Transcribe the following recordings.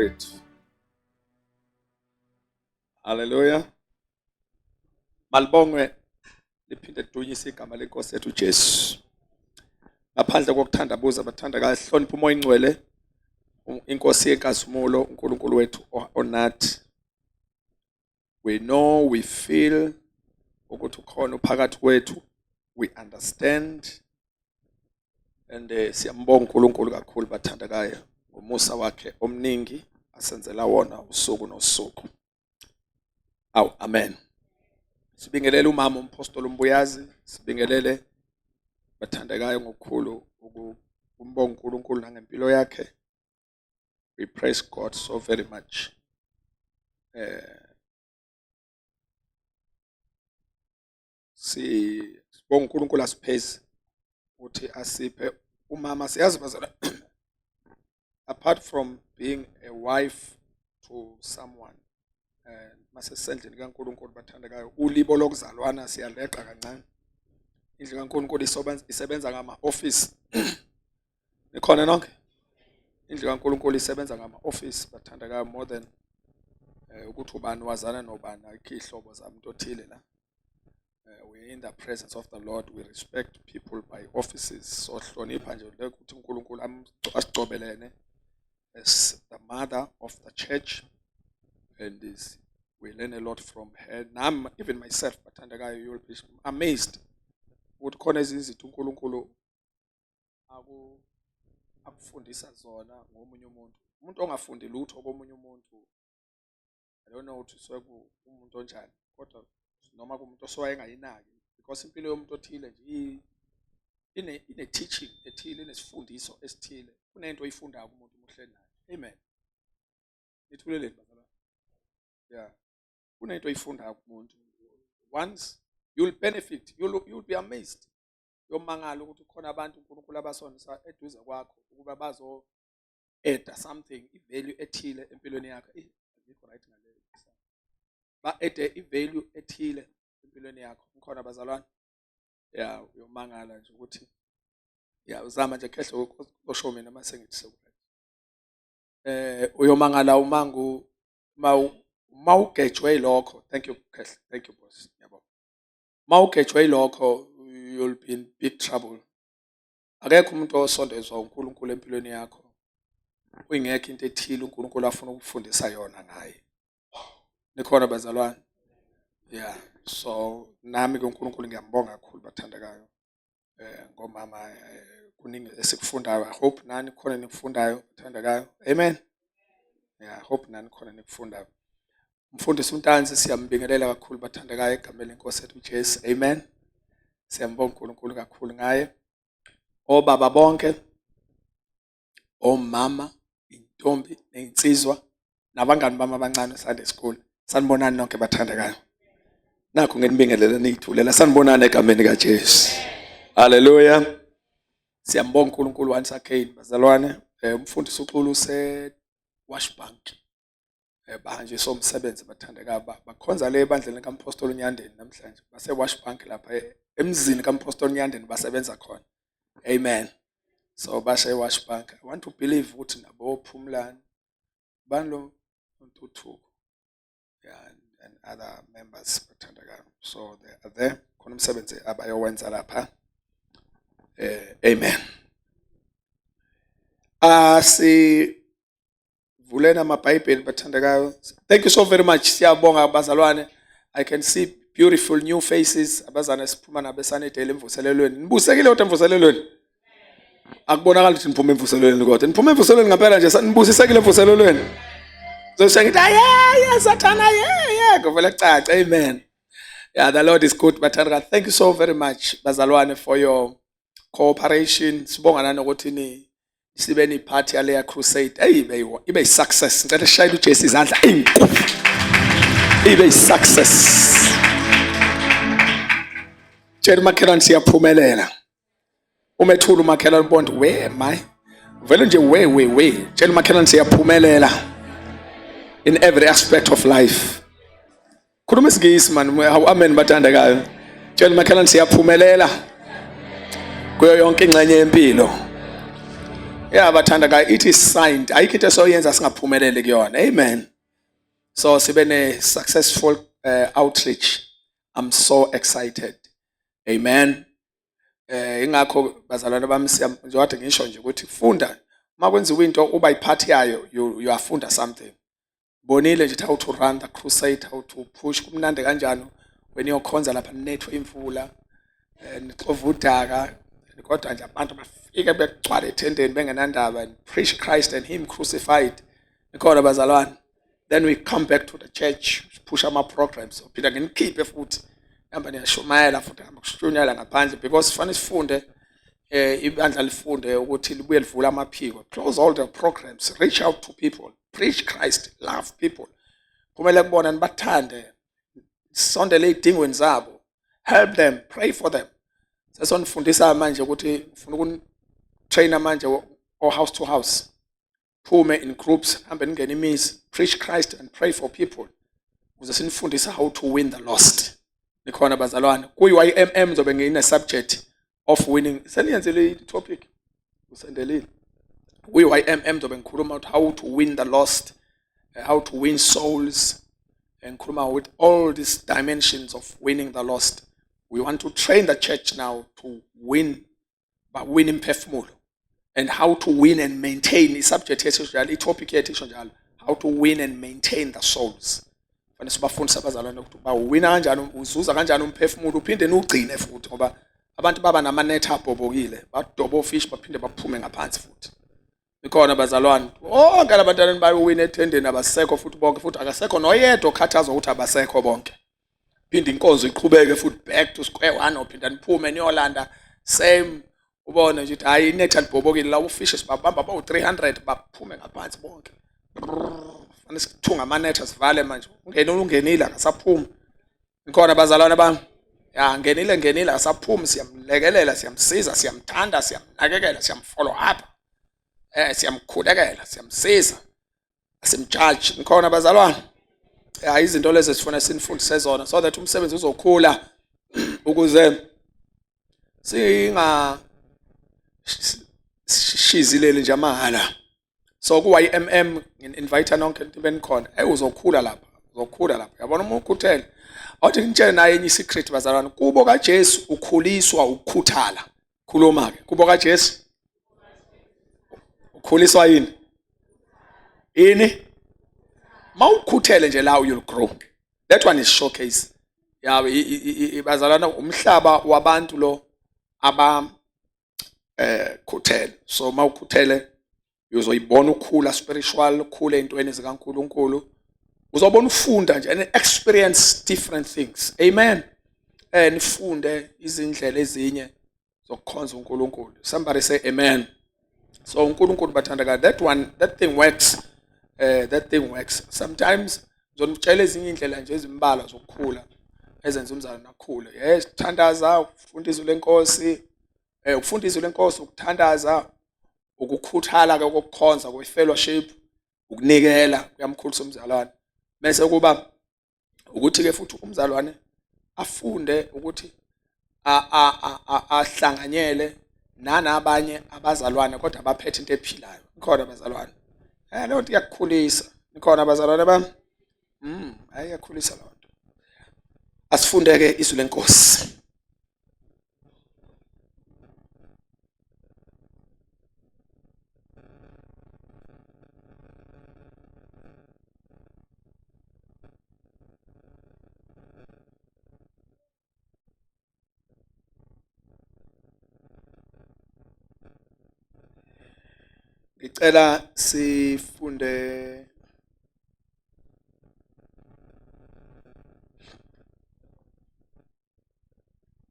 Bafowethu. Haleluya. Malibongwe liphinde lidunyise igama lenkosi yethu uJesu. Ngaphandle kokuthandabuza bathanda kahle hlonipha umoya ingcwele inkosi yenkazimulo uNkulunkulu wethu onathi. We know we feel ukuthi ukhona uphakathi kwethu. We understand and eh, siyambonga uNkulunkulu kakhulu bathandekayo ngomusa wakhe omningi asenzela wona usuku nosuku. Awu amen. Sibingelele umama umpostoli uMbuyazi, sibingelele bathandekayo ngokukhulu ukumbonga uNkulunkulu nangempilo yakhe. We praise God so very much. Eh sibonga uNkulunkulu asiphezi ukuthi asiphe umama siyazi bazalwane apart from being a wife to someone eh masesendlini kaNkulunkulu bathandekayo ulibo lokuzalwana siyaleqa kancane indlu kaNkulunkulu isebenza ngama office nikhona nonke indlu kaNkulunkulu isebenza ngama office bathandekayo more than eh, ukuthi ubani wazana nobani ayikho ihlobo zamuntu othile la we are in the presence of the Lord we respect people by offices so hlonipha nje ukuthi uNkulunkulu asigcobelene as the mother of the church and is we learn a lot from her nam even myself bathandekayo you will be amazed ukuthi khona ezinye izinto uNkulunkulu aku akufundisa zona ngomunye umuntu umuntu ongafundi lutho komunye umuntu I don't know ukuthi usuke umuntu onjani kodwa noma kumuntu osowayengayinaki because impilo yomuntu othile nje ine ine teaching ethile inesifundiso esithile kunento oyifundayo kumuntu umuhle naye amen nithuleleni bazalwane yeah kunento oyifundayo kumuntu once you'll benefit you'll be amazed yomangala ukuthi khona abantu uNkulunkulu abasondisa eduze kwakho ukuba bazo add something i-value ethile empilweni yakho eh ayikho right ngaleyo ba add i-value ethile empilweni yakho ngikhona bazalwane ya uyomangala nje ukuthi ya uzama nje khehle osho mina mase ngithi seku eh uyomangala uma ngu uma ugejwe yilokho thank you khehle thank you boss yabo uma ugejwe yilokho you'll be in big trouble Akekho umuntu osondezwa uNkulunkulu empilweni yakho kuyingekho into ethile uNkulunkulu afuna ukufundisa yona ngaye. Nikhona bazalwane? Yeah. So nami ke uNkulunkulu ngiyambonga kakhulu bathandekayo. Eh ngomama eh, kuningi esikufundayo. I hope nani khona nikufundayo bathandekayo. Amen. Yeah, I hope nani khona nikufundayo. Mfundisi uNtanzi siyambingelela kakhulu bathandekayo egameni lenkosi yethu uJesu. Amen. Siyambonga uNkulunkulu kakhulu ngaye. Obaba bonke, omama, intombi nezinsizwa nabangani bami abancane Sunday school. Sanibonani nonke bathandekayo. Nakho nginibingelele niyithulela. Sanibonani egameni kaJesu. Hallelujah. Siyambonga uNkulunkulu once again bazalwane. Eh, umfundisi uXulu use Wash Bank. Eh, bahanjiswa umsebenzi bathandeka bakhonza le ebandleni likaMphostoli uNyandeni namhlanje base-Wash Bank lapha e, emzini kaMphostoli uNyandeni basebenza khona amen so basha e-Wash Bank I want to believe ukuthi nabo Phumlani bani lo Ntuthuko yeah, and other members bathandekayo so they are there khona umsebenzi abayowenza lapha eh amen asi Vuleni amaBhayibheli bathandekayo. Thank you so very much. Siyabonga bazalwane. I can see beautiful new faces abazana siphuma nabo esanidele emvuselelweni. Nibusekile kodwa emvuselelweni? Akubonakali ukuthi niphume emvuselelweni kodwa. Niphume emvuselelweni ngempela nje nibusisekile emvuselelweni. Zosho ngithi aye sathana ye ye kuvele kucace amen. Yeah, the Lord is good bathandekayo. Thank you so very much bazalwane for your cooperation. Sibonga nanokuthi ni sibe niphathi yaleya crusade eyi ibe ibe success ngicela sishayele uJesu izandla ezinkulu ibe success tshela umakhelwane siyaphumelela umethula umakhelwane ubona we my vele nje we we we tshela umakhelwane siyaphumelela in every aspect of life Khuluma isiNgisi man, hawu amen bathandekayo. Tshela umakhelwane siyaphumelela kuyo yonke ingxenye yempilo. Yeah, bathandekayo, it is signed. Ayikho into esoyenza singaphumeleli kuyona. Amen. So sibe ne successful outreach. I'm so excited. Amen. Ingakho bazalwane bami, njengoba ngisho nje ukuthi funda uma kwenziwa into, uba iphathi yayo, you afunda something. Bonile nje how to run the crusade, how to push. Kumnandi kanjani when iyokhonza lapha, nethwe imvula, nixova udaka, kodwa nje abantu bafike begcwale ethendeni bengenandaba, and preach Christ and him crucified. Ikhona bazalwane? Then we come back to the church, push ama programs, uphinda nginikhiphe futhi, hamba niyashumayela futhi, hamba kushunyayela ngaphandle, because fanele sifunde, ibandla lifunde ukuthi libuye livule amaphiko, close all the programs, reach out to people, preach Christ, love people, kumele kubona nibathande, sondele ey'dingweni zabo, help them, pray for them. Sesonifundisa manje ukuthi ngifuna ukunitraina manje o house to house, phume in groups, hambe ningene imizi, preach Christ and pray for people, ukuze sinifundise how to win the lost. Nikhona bazalwane? Kuyi-YMM zobe ngine subject of winning. Seniyenzile i-topic, usendelile. Kuyi-YMM zobe ngikhuluma ukuthi how to win the lost, how to win souls, ngikhuluma with all these dimensions of winning the lost. We want to train the church now to win, bawin imphefumulo, and how to win and maintain. I-subject yethu njalo, i-topic yethu isho njalo, how to win and maintain the souls. Fanele sibafundise abazalwane ukuthi bawina kanjani, uzuza kanjani umphefumulo, uphinde niwugcine futhi, ngoba abantu baba namanetha abhobokile, badoba ofish, baphinde baphume ngaphansi futhi. Ikhona bazalwane? Bonke labantwana bayowina ethendeni abasekho futhi bonke, futhi akasekho noyedwa okhathazwa ukuthi abasekho bonke. Phinde inkonzo iqhubeke futhi, back to square one, ophinda niphume niyolanda same, ubone nje ukuthi hayi, inetha libhobokile la, ufishe sibabamba bawu-300 baphume ngaphansi bonke. Fanele sithunga amanetha, sivale manje, ungenile, ungenile, akasaphumi. Ikhona bazalwane bami? Ya, ngenile, ngenile, akasaphumi, siyamlekelela, siyamsiza, siyamthanda, siyamnakekela, siyamfollow up, siyamkhulekela, siyamsiza, asimjudge. Nikhona bazalwane? Ya, izinto lezi sifuna sinifundise zona so that umsebenzi uzokhula, ukuze singa shizileli nje amahhala. So ku YMM ngin-invite nonke nibe nikhona. Uzokhula lapha, uzokhula lapha, yabona uma ukhuthele. Awuthi ngitshele naye enye secret bazalwane, kubo kaJesu ukhuliswa ukukhuthala. Khuluma ke, kubo kaJesu ukhuliswa yini? Ini mawukhuthele nje la, you'll grow. That one is showcase. Ya bazalwane, umhlaba wabantu lo aba khuthele. So mawukhuthele uzoyibona ukhula spiritual, ukhule entweni zikaNkuluNkulu, uzobona ufunda nje and experience different things. Amen. Nifunde izindlela ezinye zokukhonza uNkulunkulu. Somebody say amen. So uNkulunkulu bathandeka, that one, that thing works, that thing works. Sometimes ngizonitshela ezinye indlela nje ezimbalwa zokukhula ezenza umzalwane akhule. Yes, thandaza, ufunda izwi lenkosi, ukufunda izwi lenkosi, ukuthandaza, ukukhuthala ke kokukhonza, kwe-fellowship, ukunikela, kuyamkhulisa umzalwane. Bese kuba ukuthi ke futhi umzalwane afunde ukuthi ahlanganyele nanabanye abazalwane kodwa abaphethe into ephilayo. Ikhona abazalwane? Leyo nto iyakukhulisa. Ikhona abazalwane bami? Hayi, iyakhulisa leyo nto. Asifunde ke izwi lenkosi. Ngicela sifunde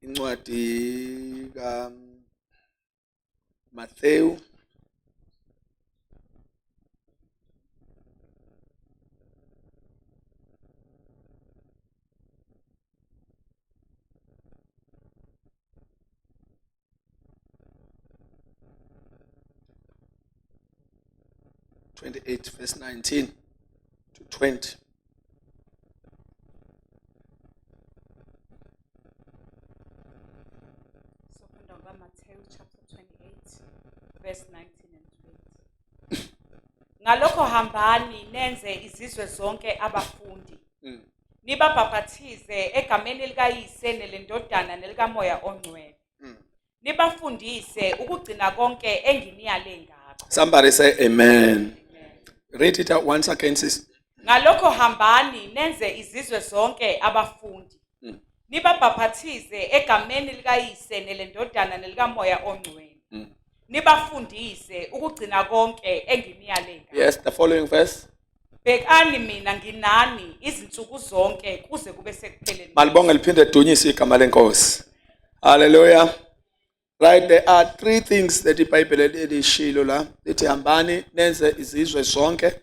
incwadi ka Matthew 28 verse 19 to 20. Sofunda kaMathewu chapter 28 verse 19 and 20. Ngalokho hambani nenze izizwe zonke abafundi. Nibabhaphathize egameni likaYise neleNdodana nelikaMoya oNgcwele. Nibafundise ukugcina konke enginiyale ngakho. Somebody say amen. Read it out once again, sis. Ngalokho hambani nenze izizwe zonke abafundi. Nibabhaphathize egameni likaYise neleNdodana nelikaMoya oNgcwele. Nibafundise ukugcina konke enginiyale ngakho. Yes, the following verse. Bhekani, mina nginani izinsuku zonke kuze kube sekupheleni. Malibonge liphinde lidunyiswe igama lenkosi. Hallelujah. Right, there are three things that iBhayibheli elishilo la. Lithi hambani nenze izizwe zonke,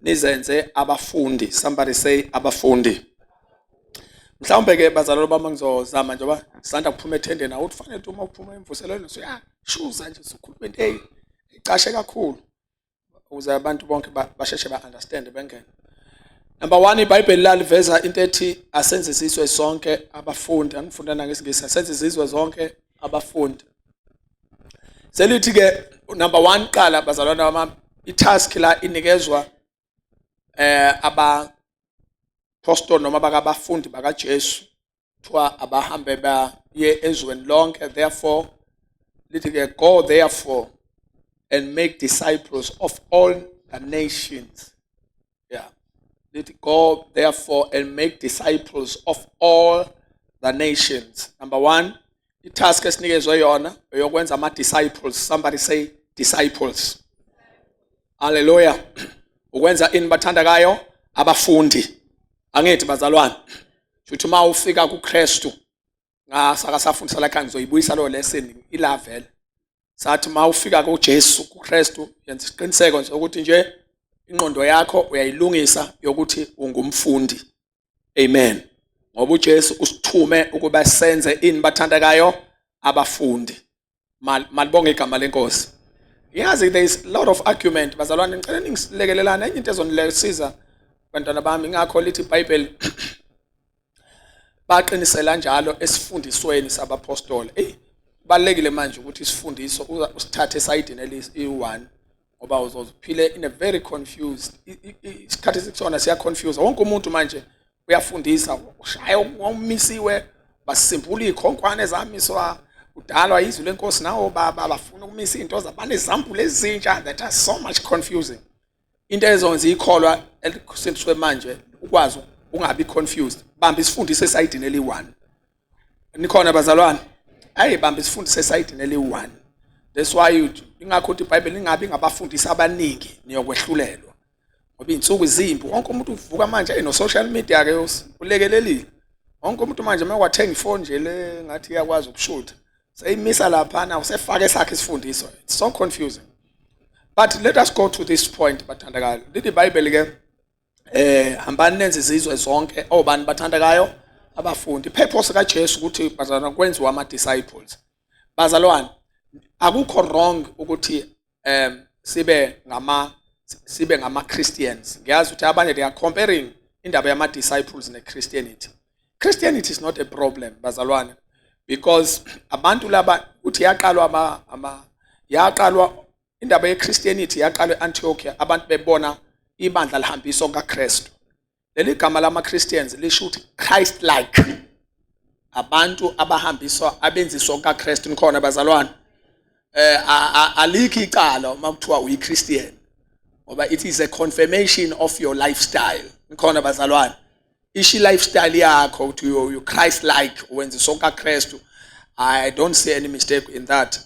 nizenze abafundi. Somebody say abafundi. Mhlawumbe ke, bazalwane bami, ngizozama njengoba sisanda kuphuma ethendeni, awuthi fanele uma uphuma emvuselweni usuyashuza nje, usukhuluma into ecashe kakhulu ukuze abantu bonke basheshe ba-understand, bengene. Number 1, iBhayibheli laliveza into ethi asenze izizwe sonke abafundi. Angifunda nangesiNgisi, asenze izizwe zonke abafundi. Selithi ke number 1 qala, bazalwana bami, itask la inikezwa aba apostle noma bakabafundi bakaJesu, kuthiwa abahambe baye ezweni lonke. Therefore, lithi ke, "Go therefore and make disciples of all the nations." Yeah, lithi, "Go therefore and make disciples of all the nations." Number 1, itask esinikezwe yona eyokwenza ama disciples. Somebody say disciples. Hallelujah. Ukwenza ini, bathandakayo? Abafundi. Angithi, bazalwane, futhi uma ufika kuKristu, ngasaka safundisa la ekhaya, ngizoyibuyisa lo lesson ila vele. Sathi uma ufika kuJesu, kuKristu, yenza isiqiniseko nje ukuthi nje ingqondo yakho uyayilungisa yokuthi ungumfundi. Amen. Ngoba uJesu usithume ukuba senze ini, bathandakayo? Abafundi. Malibonge igama lenkosi. Yazi, there is a lot of argument, bazalwane. Ngicela ningisilekelelana enye into ezonilesiza, bantwana bami. Ingakho lithi iBhayibheli baqinisela njalo esifundisweni sabapostoli. Ey, kubalekile manje ukuthi isifundiso usithathe esayidini eli-1, ngoba uzoziphile in a very confused isikhathi esikusona siya confuse wonke umuntu. Manje uyafundisa, ushaya umisiwe, basimbula izikhonkwane ezamiswa kudalwa izwi lenkosi nawo baba bafuna ukumisa izinto zabanezambulo ezintsha that are so much confusing. Into ezonza ikholwa elisindiswe manje ukwazi ungabi confused, bamba isifundiso esayidini eli-1. Nikhona, bazalwane? Ayi, bamba isifundiso esayidini eli-1. That's why you ingakho uthi iBhayibheli lingabi ngabafundisi abaningi, niyokwehlulelwa, ngoba iy'nsuku zimbi. Wonke umuntu uvuka manje no social media ke ulekelelile wonke umuntu manje. Uma kwathenga ifoni nje le ngathi iyakwazi ukushutha, seyimisa laphana, usefake esakhe isifundiso. It's so confusing. But let us go to this point, bathandakayo. Lithi iBhayibheli ke, hambani nenze izizwe zonke obani, bathandakayo? Abafundi. Purpose kaJesu ukuthi, bazalwane, kwenziwa ama disciples. Bazalwane, akukho wrong ukuthi sibe ngama Christians. Ngiyazi ukuthi abanye they are comparing indaba yama disciples ne Christianity. Christianity is not a problem, bazalwane, because abantu laba uthi yaqalwa ama yaqalwa indaba yeChristianity, yaqalwa eAntiochia, abantu bebona ibandla lihambiswa kaKristu. Leli gama lama Christians lisho ukuthi Christ like, abantu abahambiswa, abenziswa kaKristu. Nikhona, bazalwane? Alikho icala uma kuthiwa uyiChristian, ngoba it is a confirmation of your lifestyle. Nikhona, bazalwane? Isho lifestyle yakho ukuthi you Christ like, wenziswa kaKristu. I don't see any mistake in that.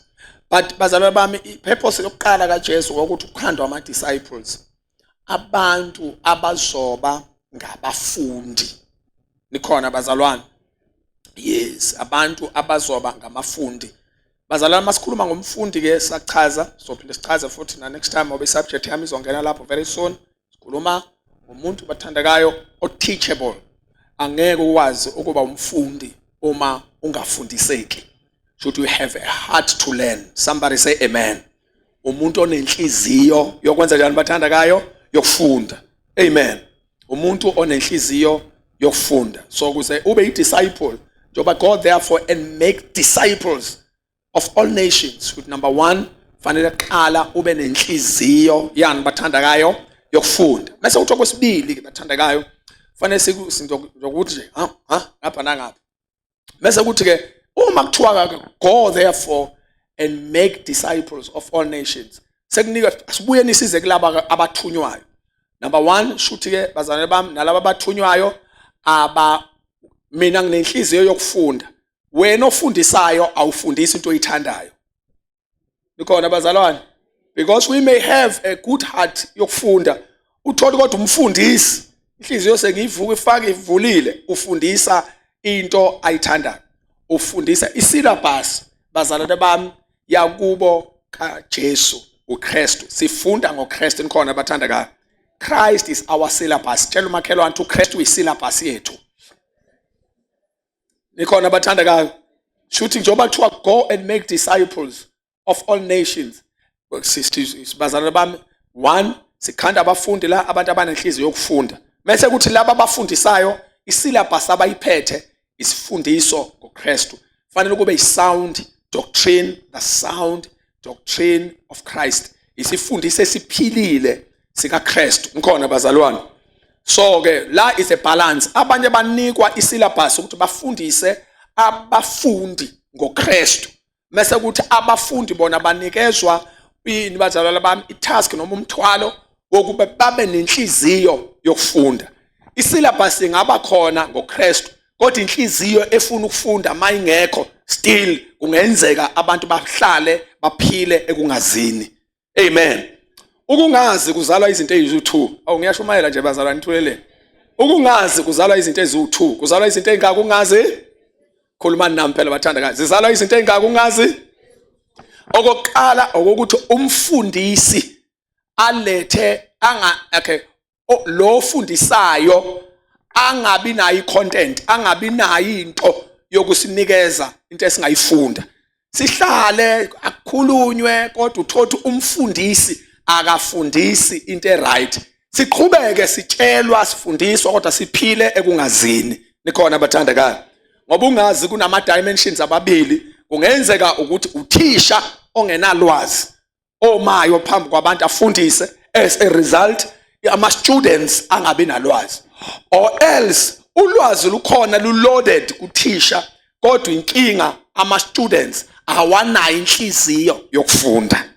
But bazalwane bami, ipurpose yokuqala kaJesu ukuthi ukukhandwa ama disciples, abantu abazoba ngabafundi. Nikhona, bazalwane? Yes, abantu abazoba ngamafundi. Bazalwane, masikhuluma ngomfundi ke sachaza, sophinde sichaze futhi na next time, ngoba isubject yami izongena lapho very soon. Sikhuluma ngomuntu, bathandakayo, o-teachable. Angeke ukwazi ukuba umfundi uma ungafundiseki. Should you have a heart to learn. Somebody say amen. Umuntu onenhliziyo yokwenza njani, bathandakayo? Yokufunda. Amen. Umuntu onenhliziyo yokufunda. So kuze ube i-disciple, njengoba, "Go therefore and make disciples of all nations," with number 1, Fanele kuqala ube nenhliziyo yani, bathandakayo, yokufunda. Bese kuthiwa kwesibili ke, bathandakayo, fanele sikuthi nje ha ha ngapha nangapha. Bese kuthi ke uma kuthiwa ke, "Go therefore and make disciples of all nations," sekunika, asibuye nisize kulaba abathunywayo. Number 1, shuthi ke, bazalwane bami, nalaba abathunywayo, aba mina nginenhliziyo yokufunda, wena ofundisayo awufundisi into oyithandayo. Nikhona, bazalwane? Because we may have a good heart yokufunda, uthole kodwa umfundisi inhliziyo sengiyivuka ifake ivulile, ufundisa into ayithandayo, ufundisa isyllabus, bazalwane bami, yakubo kaJesu uKristu. Sifunda ngoKristu. Nikhona, bathandekayo? Christ is our syllabus. Tshela umakhelwane ukuthi uKristu uyisyllabus yethu. Nikhona, bathandekayo? Shuthi njengoba kuthiwa, "Go and make disciples of all nations," bazalwane bami, one, sikhanda abafundi la, abantu abanenhliziyo yokufunda. Bese kuthi laba abafundisayo, isyllabus abayiphethe isifundiso ngoKristu. Fanele kube isound doctrine, the sound doctrine of Christ, isifundiso esiphilile sikaKristu. Ngikhona, bazalwane? So ke la is a balance. Abanye banikwa isyllabus ukuthi bafundise abafundi ngoKristu, mase kuthi abafundi bona banikezwa ini, bazalwane bami? Itask noma umthwalo wokuba babe nenhliziyo yokufunda. Isyllabus ingaba khona ngoKristu, kodwa inhliziyo efuna ukufunda mayingekho, still kungenzeka abantu bahlale baphile ekungazini. Amen. Ukungazi kuzalwa izinto eziwu2. Awu, ngiyashumayela nje, bazalwane, nithuleleni. Ukungazi kuzalwa izinto eziwu2. Kuzalwa izinto ezingaka ungazi? Khulumani nami phela, bathandekayo. Zizalwa izinto ezingaka ungazi? Okokuqala okokuthi umfundisi alethe anga, okay, lo fundisayo angabi nayo icontent, angabi nayo into yokusinikeza into esingayifunda. Sihlale akukhulunywe, kodwa uthothi umfundisi akafundisi into eright. Siqhubeke sitshelwa, sifundiswa, kodwa siphile ekungazini. Nikhona, bathandekayo? Ngoba ungazi kunama dimensions ababili. Kungenzeka ukuthi uthisha ongenalwazi omayo phambi kwabantu afundise, as a result ama students angabi nalwazi, or else ulwazi lukhona, lu-loaded kuthisha, kodwa inkinga ama students awanayo inhliziyo yokufunda.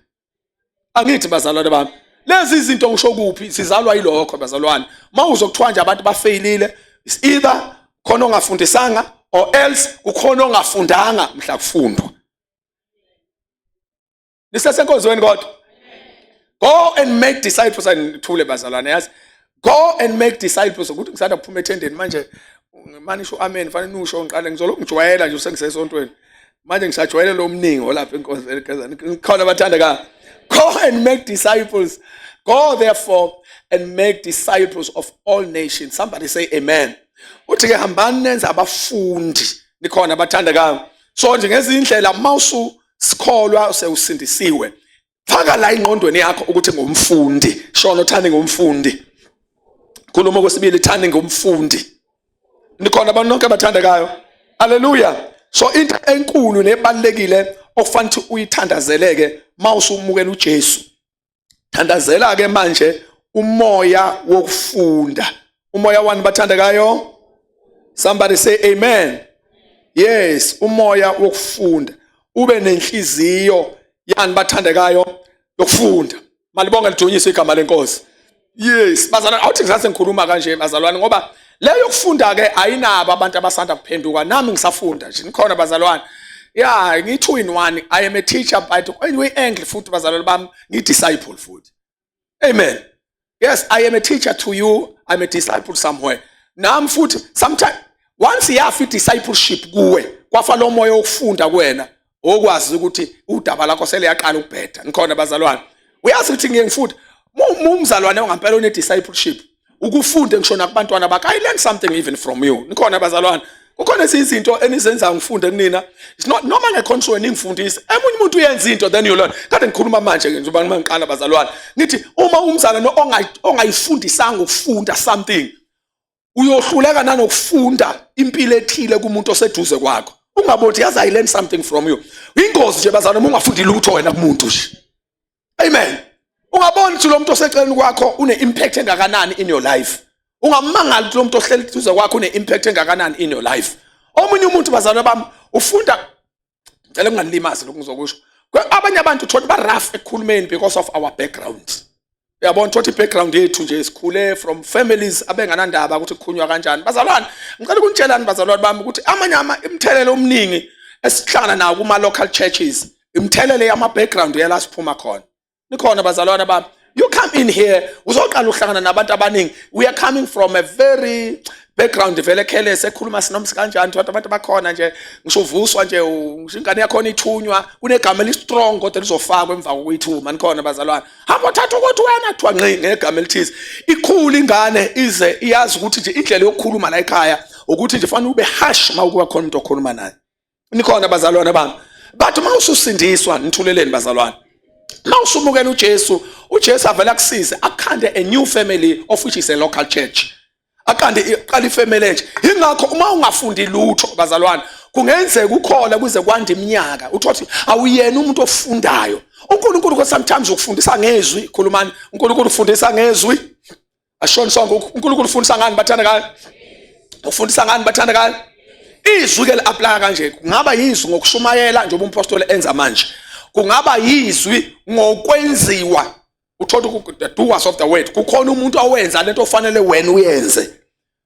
Angithi, bazalwane bami, lezi izinto ngisho kuphi sizalwa yilokho, bazalwane. Mawuzokuthiwa nje abantu bafeyilile, is either khona ongafundisanga or else kukhona ongafundanga mhla kufundwa. Nisesenkonzweni kodwa? Go and make disciples. Andithule, bazalwane, yazi, go and make disciples, ukuthi ngisanda kuphuma ethendeni manje, manje isho amen, fanele nusho ngiqale ngizolokhu ngijwayela nje, usengisesontweni manje, ngisajwayele lo mningi olapha enkonzweni. Khona, bathandeka? Go and make disciples. Go therefore and make disciples of all nations. Somebody say amen. Uthi ke hambani nenze abafundi. Nikhona, bathandekayo? So nje ngezindlela mawusu sikholwa, sewusindisiwe, faka la ingqondweni yakho ukuthi ngumfundi. Shono thani ngumfundi. Khuluma kwesibili, thani ngumfundi. Nikhona abantu nonke abathandekayo? Haleluya. So into enkulu nebalekile okufanele uyithandazeleke mawusumukela uJesu, thandazela ke manje umoya wokufunda. Umoya wani, bathandekayo? Somebody say amen. Yes, umoya wokufunda, ube nenhliziyo yani, bathandekayo, yokufunda. Malibonge lidunyiswe igama lenkosi. Yes, bazalwane, awuthi ngisase ngikhuluma kanje, bazalwane, ngoba leyo yokufunda ke ayinabo abantu abasanda kuphenduka. Nami ngisafunda nje. Nikhona, bazalwane? Yeah, ngi two in one. I am a teacher, but anyway angle futhi, bazalwane bami, ngi disciple futhi. Amen. Yes, I am a teacher to you, I'm a disciple somewhere nami futhi. Sometimes once yafa i-discipleship kuwe, kwafa lo moya wokufunda kuwena, okwazi ukuthi udaba lakho seliyaqala ukubheda. Nikhona, bazalwane? Uyazi ukuthi ngiye ngifunda umzalwane ongampela une discipleship, ukufunde ngisho nakubantwana bakhe. I learn something even from you. Nikhona, bazalwane? Kukhona ezinye izinto enizenzayo ngifunde kunina. It's not noma ngekhonsweni ningifundise. Emunye umuntu uyenza into, then you learn. Kade ngikhuluma manje ke njengoba ngiqala, bazalwane, ngithi uma umzalwane ongayifundisanga ukufunda something, uyohluleka nanokufunda impilo ethile kumuntu oseduze kwakho. Ungaboni, yazi, I learn something from you. Ingozi nje, bazalwane, uma ungafundi lutho wena kumuntu nje. Amen. Ungabona ukuthi lo muntu oseceleni kwakho une impact engakanani in your life. Ungamangala ukuthi lo muntu ohleli duze kwakho une impact engakanani in your life. Omunye umuntu, bazalwane bami, ufunda, ngicela kunganilimazi lokhu ngizokusho. Abanye abantu uthola ba rough ekukhulumeni because of our background. Uyabona, thothi i-background yethu nje, sikhule from families abenganandaba ukuthi kukhulunywa kanjani. Bazalwane, ngicela ukunitshelani, bazalwane bami, ukuthi amanye ama imthelelo omningi esihlangana nawo kuma local churches, imthelelo yama background yala siphuma khona. Nikhona, bazalwane bami? You come in here, uzoqala uhlangana nabantu abaningi. We are coming from a very background vele careless, ekhuluma sinomsi kanjani. Thola abantu bakhona nje, ngisho uvuswa nje, ngisho ingane yakhona ithunywa, kunegama eli-strong kodwa lizofakwa emva kokuyithuma. Nikhona, bazalwane? Hamba uthatha ukuthi wena kuthiwa nqi ngegama elithize. Ikhulu ingane ize iyazi ukuthi nje indlela yokukhuluma la ekhaya ukuthi nje fanele ube harsh uma kuba khona umuntu okhuluma naye. Nikhona, bazalwane bami? Bathi uma ususindiswa, nithuleleni, bazalwane, uma usumukela uJesu, uJesu avela akusize akhande a new family, of which is a local church. Akande iqala ifamily entsha. Ingakho uma ungafundi lutho, bazalwane, kungenzeka ukhona kuze kwande iminyaka, uthothi awuyena umuntu ofundayo. uNkulunkulu ko sometimes ukufundisa ngezwi. Khulumani, uNkulunkulu ufundisa ngezwi. Ashoni sonke, uNkulunkulu ufundisa ngani, bathandekayo? Ufundisa ngani, bathandekayo? Izwi ke li-apply kanje. Kungaba yizwi ngokushumayela njengoba umpostoli enza manje, kungaba yizwi ngokwenziwa. Uthola the doers of the word, kukhona umuntu owenza lento ofanele wena uyenze.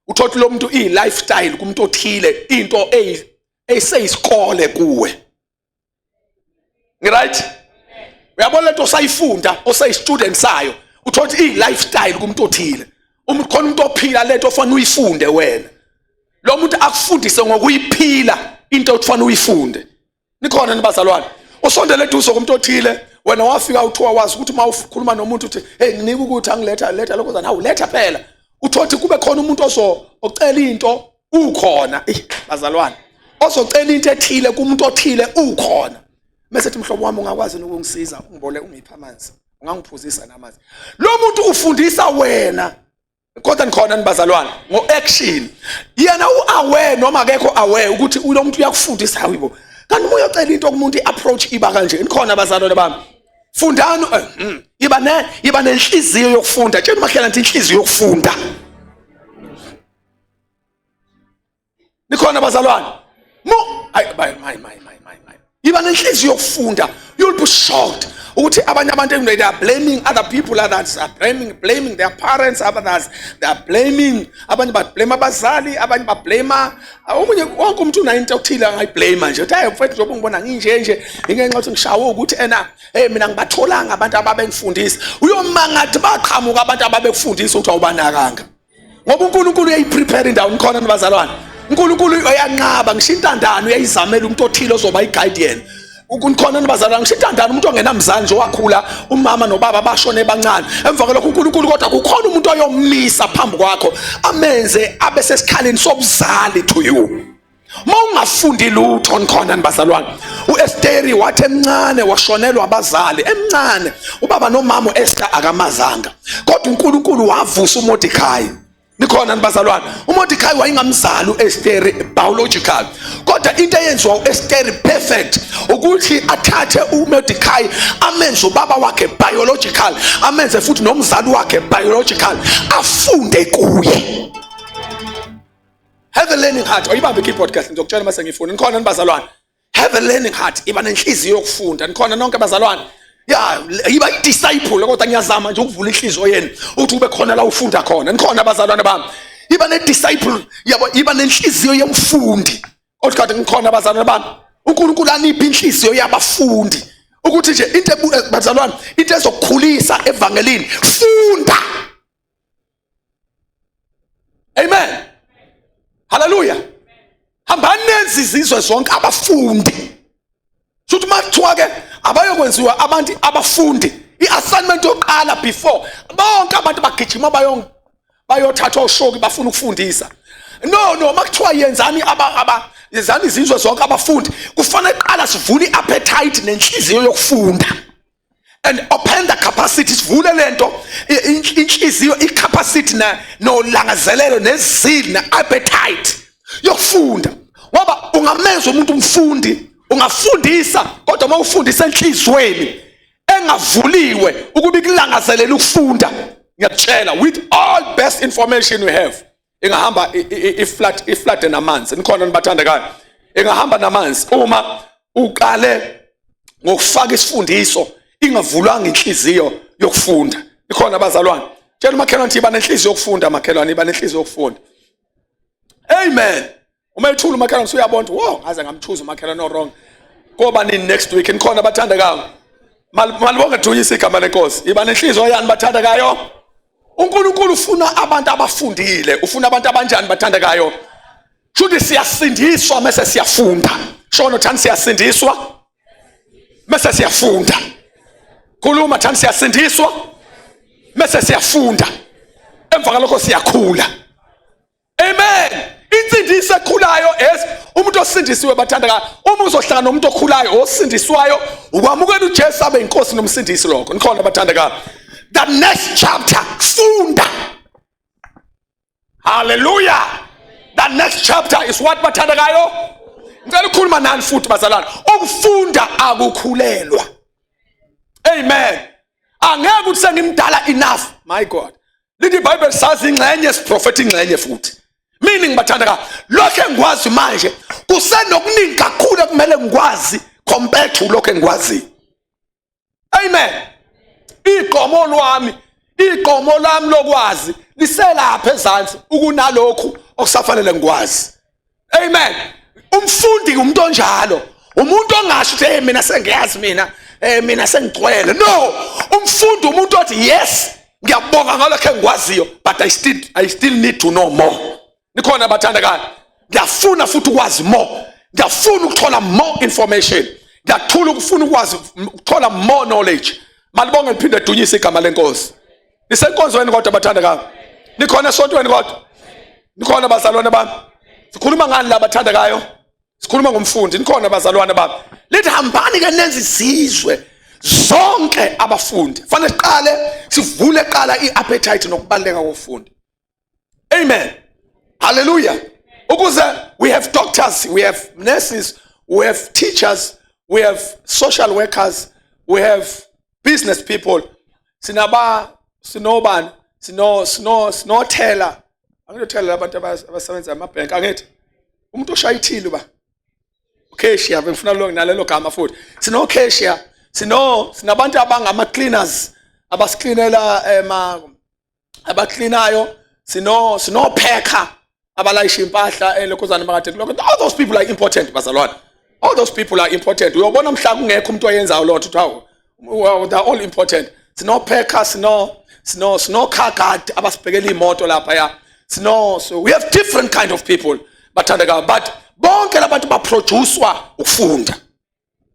Uthola lo muntu iyi-lifestyle kumuntu othile, into eyiseyisikole kuwe. Ngiright? Uyabona lento osayifunda, oseyi-student sayo, uthola ukuthi iyi-lifestyle kumuntu othile. Uma khona umuntu ophila lento ofanele uyifunde wena, lo muntu akufundise ngokuyiphila into ofanele uyifunde. Nikhona, nibazalwane? Usondele eduze kumuntu othile, wena wafika uthiwa wazi ukuthi uma ukhuluma nomuntu uthi, "Hey, nginika ukuthi angiletha, letha lokho zana." Hawu, letha phela. Uthothi kube khona umuntu ozo ocela into ukhona, eh bazalwane, ozocela into ethile kumuntu othile ukhona, mase ethi, "Mhlobo wami, ungakwazi ukungisiza, ungibole, ungipha amanzi, ungangiphuzisa namanzi?" Lo muntu ufundisa wena, kodwa nikhona, nibazalwane, ngo-action. Yena u-aware noma akekho aware ukuthi lo muntu uyakufundisa. Hayibo, kanti uma uyocela into kumuntu, i-approach iba kanje. Nikhona, bazalwane bami? Fundani, iba nenhliziyo yokufunda. Tshela umakhelwane ngithi inhliziyo yokufunda. Nikhona, bazalwane? Mu ay my my my my my my Iba nenhliziyo yokufunda. You'll be shocked ukuthi abanye abantu, they are blaming other people, others are blaming their parents, others they are blaming, abanye ba blame abazali, abanye ba blame omunye. Wonke umuntu unayo into okuthile angayiblame nje, uthi, "Hayi mfethu, njengoba ngibona nginje nje, ingenxa ukuthi ngishawe ukuthi ena, hey, mina ngibatholanga abantu ababengifundisa." Uyomangathi baqhamuka abantu ababekufundisa ukuthi awubanakanga, ngoba uNkulunkulu uyayiprepare indawo. Nikhona, nibazalwane? uNkulunkulu uyanqaba ngisho intandane, uyayizamela umuntu othile ozoba i-guardian. Nikhona, nibazalwane? Ngisho intandane, umuntu ongenamzali nje, owakhula umama nobaba bashone bancane, emva kwalokho uNkulunkulu, kodwa kukhona umuntu oyomisa phambi kwakho, amenze abe sesikhaleni sobuzali to you uma ungafundi lutho. Nikhona, nibazalwane? UEsteri wathi emncane washonelwa abazali, emncane, ubaba nomama uEsther akamazanga, kodwa uNkulunkulu wavusa uMordecai. Nikhona, nibazalwane? uMordecai wayengamzali uEsteri biological, kodwa into eyenziwa uEsteri perfect ukuthi athathe uMordecai amenze ubaba wakhe biological, amenze futhi nomzali wakhe biological, afunde kuye. Have a learning heart. Oyibambe keyboard kahle, ngizokutshela mase ngifuna. Nikhona, nibazalwane? Have a learning heart, iba nenhliziyo yokufunda. Nikhona nonke, bazalwane? Ya, yiba i-disciple, kodwa ngiyazama nje ukuvula inhliziyo yenu ukuthi ube khona la ufunda khona. Nikhona, bazalwane bami? Iba ne-disciple yabo, iba nenhliziyo yomfundi. Othi kade ngikhona, bazalwane bami? UNkulunkulu aniphe inhliziyo yabafundi, ukuthi nje into bazalwane, into ezokukhulisa evangelini, funda. Amen, haleluya. Hambani nenze izizwe zonke abafundi. Futhi uma kuthiwa ke abayokwenziwa abantu abafundi, i-assignment yokuqala, before bonke abantu bagijima bayothatha oshoki bafuna ukufundisa, no no, makuthiwa yenzani aba aba yenzani izizwe zonke abafundi, kufanele qala sivule i-appetite nenhliziyo yokufunda and open the capacity, sivule lento inhliziyo, i-capacity na nolangazelelo nezili ne-appetite yokufunda, ngoba ungamenza umuntu umfundi, ungafundisa, kodwa uma ufundisa enhliziyweni Engavuliwe ukuba ikulangazelela ukufunda, ngiyakutshela, with all best information we have, ingahamba iflat iflate namanzi. Nikhona, nibathandekayo? Ingahamba namanzi uma uqale ngokufaka isifundiso ingavulwanga inhliziyo yokufunda. Ikhona, abazalwane? Tshela umakhelwane ukuthi iba nenhliziyo yokufunda. Makhelwane, iba nenhliziyo yokufunda. Amen. Uma ethula umakhelwane, usuyabona ukuthi wo, ngaze ngamchuza umakhelwane o-wrong. Koba nini next week? Nikhona, abathandekayo? Malibonge, dunyisa igama lenkosi. Iba nenhliziyo yani, bathandekayo? UNkulunkulu ufuna abantu abafundile. Ufuna abantu abanjani, bathandekayo? Shuthi siyasindiswa mase siyafunda. Shono, thani siyasindiswa mase siyafunda. Khuluma, thani siyasindiswa mase siyafunda, emva kalokho siyakhula. Amen. Insindiso ekhulayo es umuntu osindisiwe, bathandeka, uma uzohlangana nomuntu okhulayo osindiswayo, ukwamukela uJesu abe inkosi nomsindisi lokho. Nikhona, bathandeka? The next chapter, funda. Hallelujah. The next chapter is what, bathandekayo? Ngicela ukukhuluma nani futhi, bazalwane. Ukufunda akukhulelwa. Amen. Angeke ukuthi sengimdala enough. My God, lithi iBhayibheli sazi ingxenye, siprofetha ingxenye futhi. Meaning, bathandeka, lokho engikwazi manje kusenokuningi kakhulu ekumele ngikwazi compared to lokho engikwaziyo. Amen. Igqomo lwami, igqomo lami lokwazi liselapha ezansi ukunalokhu okusafanele ngikwazi. Amen. Umfundi umuntu onjalo, umuntu ongasho ukuthi, "Hey, mina sengiyazi, mina mina sengigcwele." No, umfundi umuntu othi, "Yes, ngiyabonga ngalokho engikwaziyo, but I still need to know more." Nikhona, bathandekayo? Ngiyafuna futhi ukwazi more, ngiyafuna ukuthola more information, ngiyathula ukufuna ukwazi, ukuthola more knowledge. Malibonge, liphinde dunyise igama lenkosi. Nisenkonzweni kodwa, bathandekayo? Nikhona esontweni kodwa? Nikhona, bazalwane bami? Sikhuluma ngani la, bathandekayo? Sikhuluma ngomfundi. Nikhona, bazalwane bami? Lithi hambani ke nenze izizwe zonke abafundi. Fanele siqale sivule qala i-appetite nokubaluleka kokufunda. Amen, hallelujah. Ukuze we have doctors, we have nurses, we have teachers, we have social workers, we have business people, sinaba sinobani, sinothela, anginothela abantu abasebenza emabhenki, angithi umuntu oshaya ithili ba cashier, bengifuna lo nalelo gama futhi. Sino cashier, sinabantu abangama cleaners, abasiklinela ema abaklinayo, sino packer abalayisha impahla elokhuzana makade kulokho. All those people are important, bazalwane. All those people are important. Uyobona mhla kungekho umuntu oyenzayo lotho uthi hawu. Well, they're all important. Sino packer, sino car guard abasibhekela imoto lapha ya. Sino so we have different kind of people, bathandeka, but bonke labantu baproducewa ukufunda.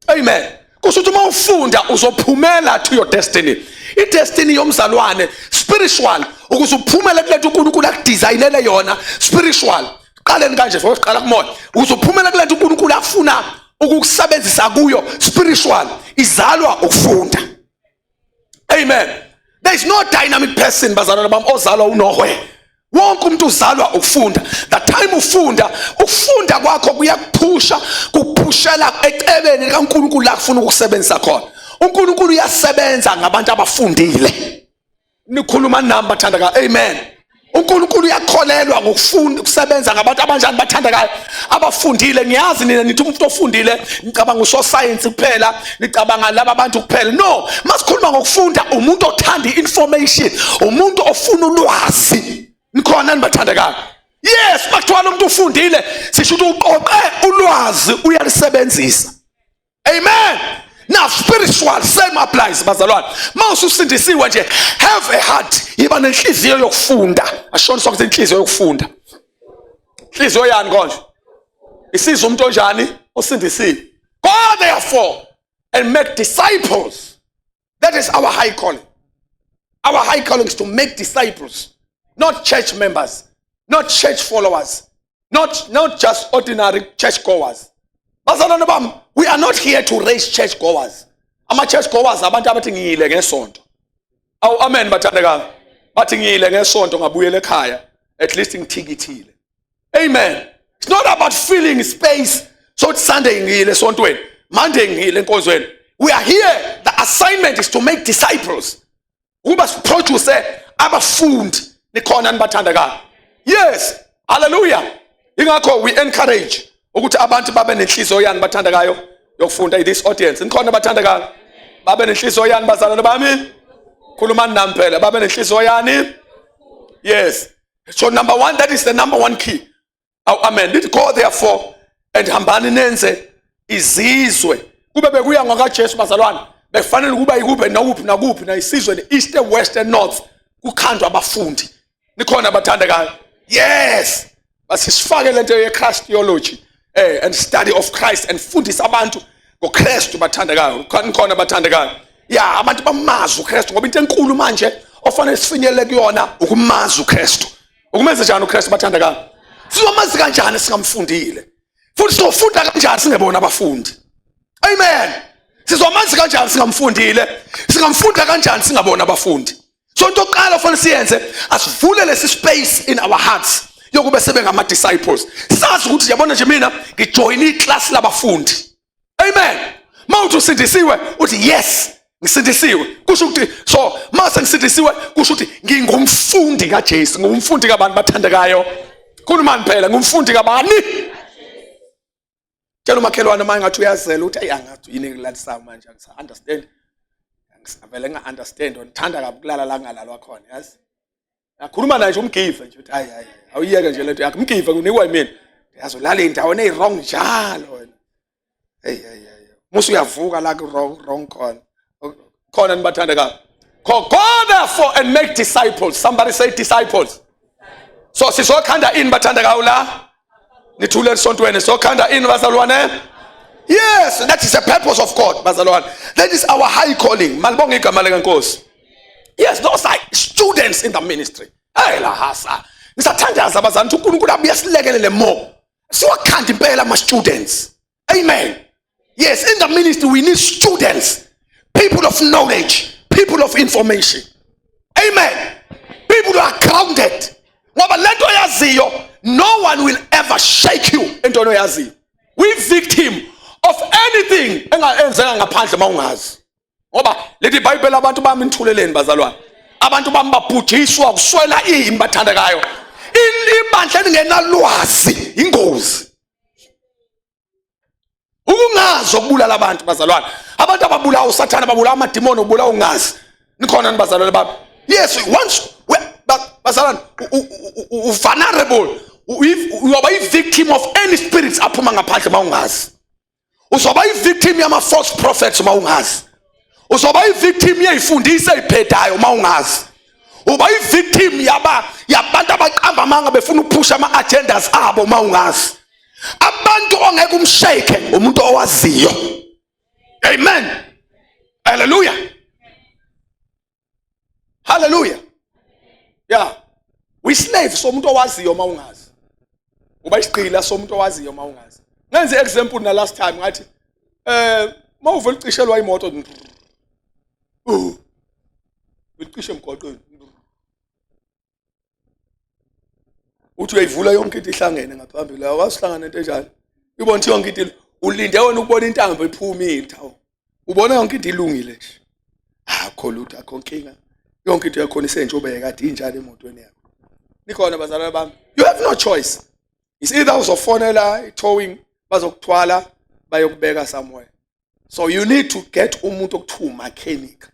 Amen. Kusho ukuthi uma ufunda uzophumela to your destiny, i-destiny yomzalwane spiritual, ukuze uphumele kulento uNkulunkulu akudesignele yona spiritual. Qaleni kanje, soqala kumoya, ukuze uphumele kulento uNkulunkulu afuna ukukusebenzisa kuyo spiritual, izalwa ukufunda. Amen. There is no dynamic person, bazalwane bami, ozalwa unohwe. Wonke umuntu uzalwa ukufunda. The time ufunda, ukufunda kwakho kuyakuphusha, kuphushela ecebeni likaNkulunkulu la kufuna ukukusebenzisa khona. UNkulunkulu uyasebenza ngabantu abafundile. Nikhuluma nami, bathandeka? Amen. UNkulunkulu uyakholelwa ngokufunda, ukusebenza ngabantu abanjani, bathandekayo? Abafundile. Ngiyazi nina nithi umuntu ofundile nicabanga usosayensi kuphela, nicabanga laba bantu kuphela. No, masikhuluma ngokufunda, umuntu othanda i-information, umuntu ofuna ulwazi. Nikhona, nibathandekayo? Yes, makuthiwa lo muntu ufundile, sisho ukuthi uqoqe ulwazi, uyalisebenzisa. Amen. Now spiritual, same applies, bazalwane. Mawususindisiwe nje, have a heart, yiba nenhliziyo yokufunda. Ashona sonke inhliziyo yokufunda. Inhliziyo yani konje? Isiza umuntu onjani? Osindisiwe. Go therefore and make disciples. That is our high calling. Our high calling is to make disciples, not church members, not church followers, not just ordinary church goers. Bazalwane bami, we are not here to raise church goers. Ama church goers abantu abathi ngiyile ngesonto. Awu amen, bathandekayo. Bathi ngiyile ngesonto, ngabuyela ekhaya, at least ngithikithile. Amen. It's not about filling space. So it's Sunday ngiyile esontweni, Monday ngiyile enkonzweni. We are here. The assignment is to make disciples, ukuba siproduce abafundi. Nikhona nibathandekayo? Yes, hallelujah. Ingakho we encourage ukuthi abantu babe nenhliziyo yani, bathandekayo, yokufunda. This audience, nikhona bathandekayo? Babe nenhliziyo yani, bazalwane bami? Khulumani nami phela. Babe nenhliziyo yani? Yes. So number one, that is the number one key. Oh, amen. Let go therefore and hambani nenze izizwe. Kube bekuya ngakaJesu, bazalwane, bekufanele ukuba ikube nakuphi nakuphi na isizwe, ne-east, west and north, kukhandwa abafundi. Nikhona abathandekayo? Yes, basisifake lento ye-Christ theology and study of Christ and fundisa abantu ngoKristu, bathandekayo. Nikhona abathandekayo? Ya, abantu bamazi uKristu, ngoba into enkulu manje ofanele sifinyelele kuyona ukumazi uKristu. Ukumenza njani uKristu, bathandekayo? Sizomazi kanjani singamfundile? Futhi sizofunda kanjani singebona abafundi? Amen. Sizomazi kanjani singamfundile? Singamfunda kanjani singabona abafundi? So into yokuqala ofanele siyenze, asivule lesi space in our hearts yokuba sebe ngama-disciples, sazi ukuthi, yabona nje, mina ngijoyine iclass labafundi. Amen. Mawuthi usindisiwe, uthi, "Yes, ngisindisiwe," kusho ukuthi, so mase ngisindisiwe, kusho ukuthi ngingumfundi kaJesu. Ngumfundi kabantu, bathandekayo? Khulumani phela. Ngumfundi kabani? Tshela umakhelwane uma ngathi uyazela ukuthi, ayi, angathi yini engilalisayo manje, angisa-understand, vele nginga-understand. Ngithanda kabi ukulala la kungalalwa khona, yazi. Akhuluma naye nje, umgive nje, uthi, "Hayi, hayi, awuyeke nje lento yakho." Mgive, kunikwa yimina, yazi, ulala ey'ndaweni ey'wrong njalo wena. Hey, hey, hey, musu uyavuka la ku-wrong wrong khona khona. Nibathandekayo, go therefore and make disciples. Somebody say disciples. So sizokhanda ini, bathandekayo? La nithule esontweni, sizokhanda ini, bazalwane? Yes, that is the purpose of God, bazalwane. That is our high calling. Malibonge igama likaNkosi. Yes, those are students in the ministry. Hey, la hasa ngisathandaza, abazali, ukuthi uNkulunkulu abuye silekelele more, siwakhanda impela ama-students. Amen. Yes, in the ministry we need students, people of knowledge, people of information. Amen. People who are grounded, ngoba lento oyaziyo, no one will ever shake you entweni oyaziyo. We victim of anything engenzeka ngaphandle uma ungazi, ngoba lithi iBhayibheli, "Abantu bami, nithuleleni, bazalwane, abantu bami babhujiswa kuswela ini?" Bathandekayo, ibandla elingenalwazi ingozi. Ukungazi okubulala abantu, bazalwane. Abantu ababulawa uSathane, babulawa amadimoni, ubulawa ungazi. Nikhona nibazalwane bami? Yes. Once bazalwane, vulnerable, uyoba i-victim of any spirits aphuma ngaphandle uma ungazi. Uzoba i-victim yama-false prophets uma ungazi. Uzoba i-victim yey'fundisa ey'phedayo uma ungazi. Uba i-victim yaba yabantu abaqamba amanga befuna ukuphusha ama-agendas abo uma ungazi. Abantu ongeke umshake umuntu owaziyo. Amen, hallelujah, hallelujah. Yeah, we slave somuntu owaziyo uma ungazi. Uba isigqila somuntu owaziyo uma ungazi. Ngenze example na last time, ngathi mawuvela ucishelwa imoto, ucishe emgwaqeni, uthi uyayivula, yonke into ihlangene ngaphambili. Awasihlangana into enjalo, ibona ukuthi yonke into, ulinde wena ukubona intambo iphumile, hawu, ubona yonke into ilungile nje, akho lutho, akho nkinga, yonke into yakhona isenjengoba kade injalo emotweni yakho. Nikhona, bazalwane bami? You have no choice. It's either uzofonela i-towing, bazokuthwala bayokubeka somewhere. So you need to get umuntu okuthiwa umechanic.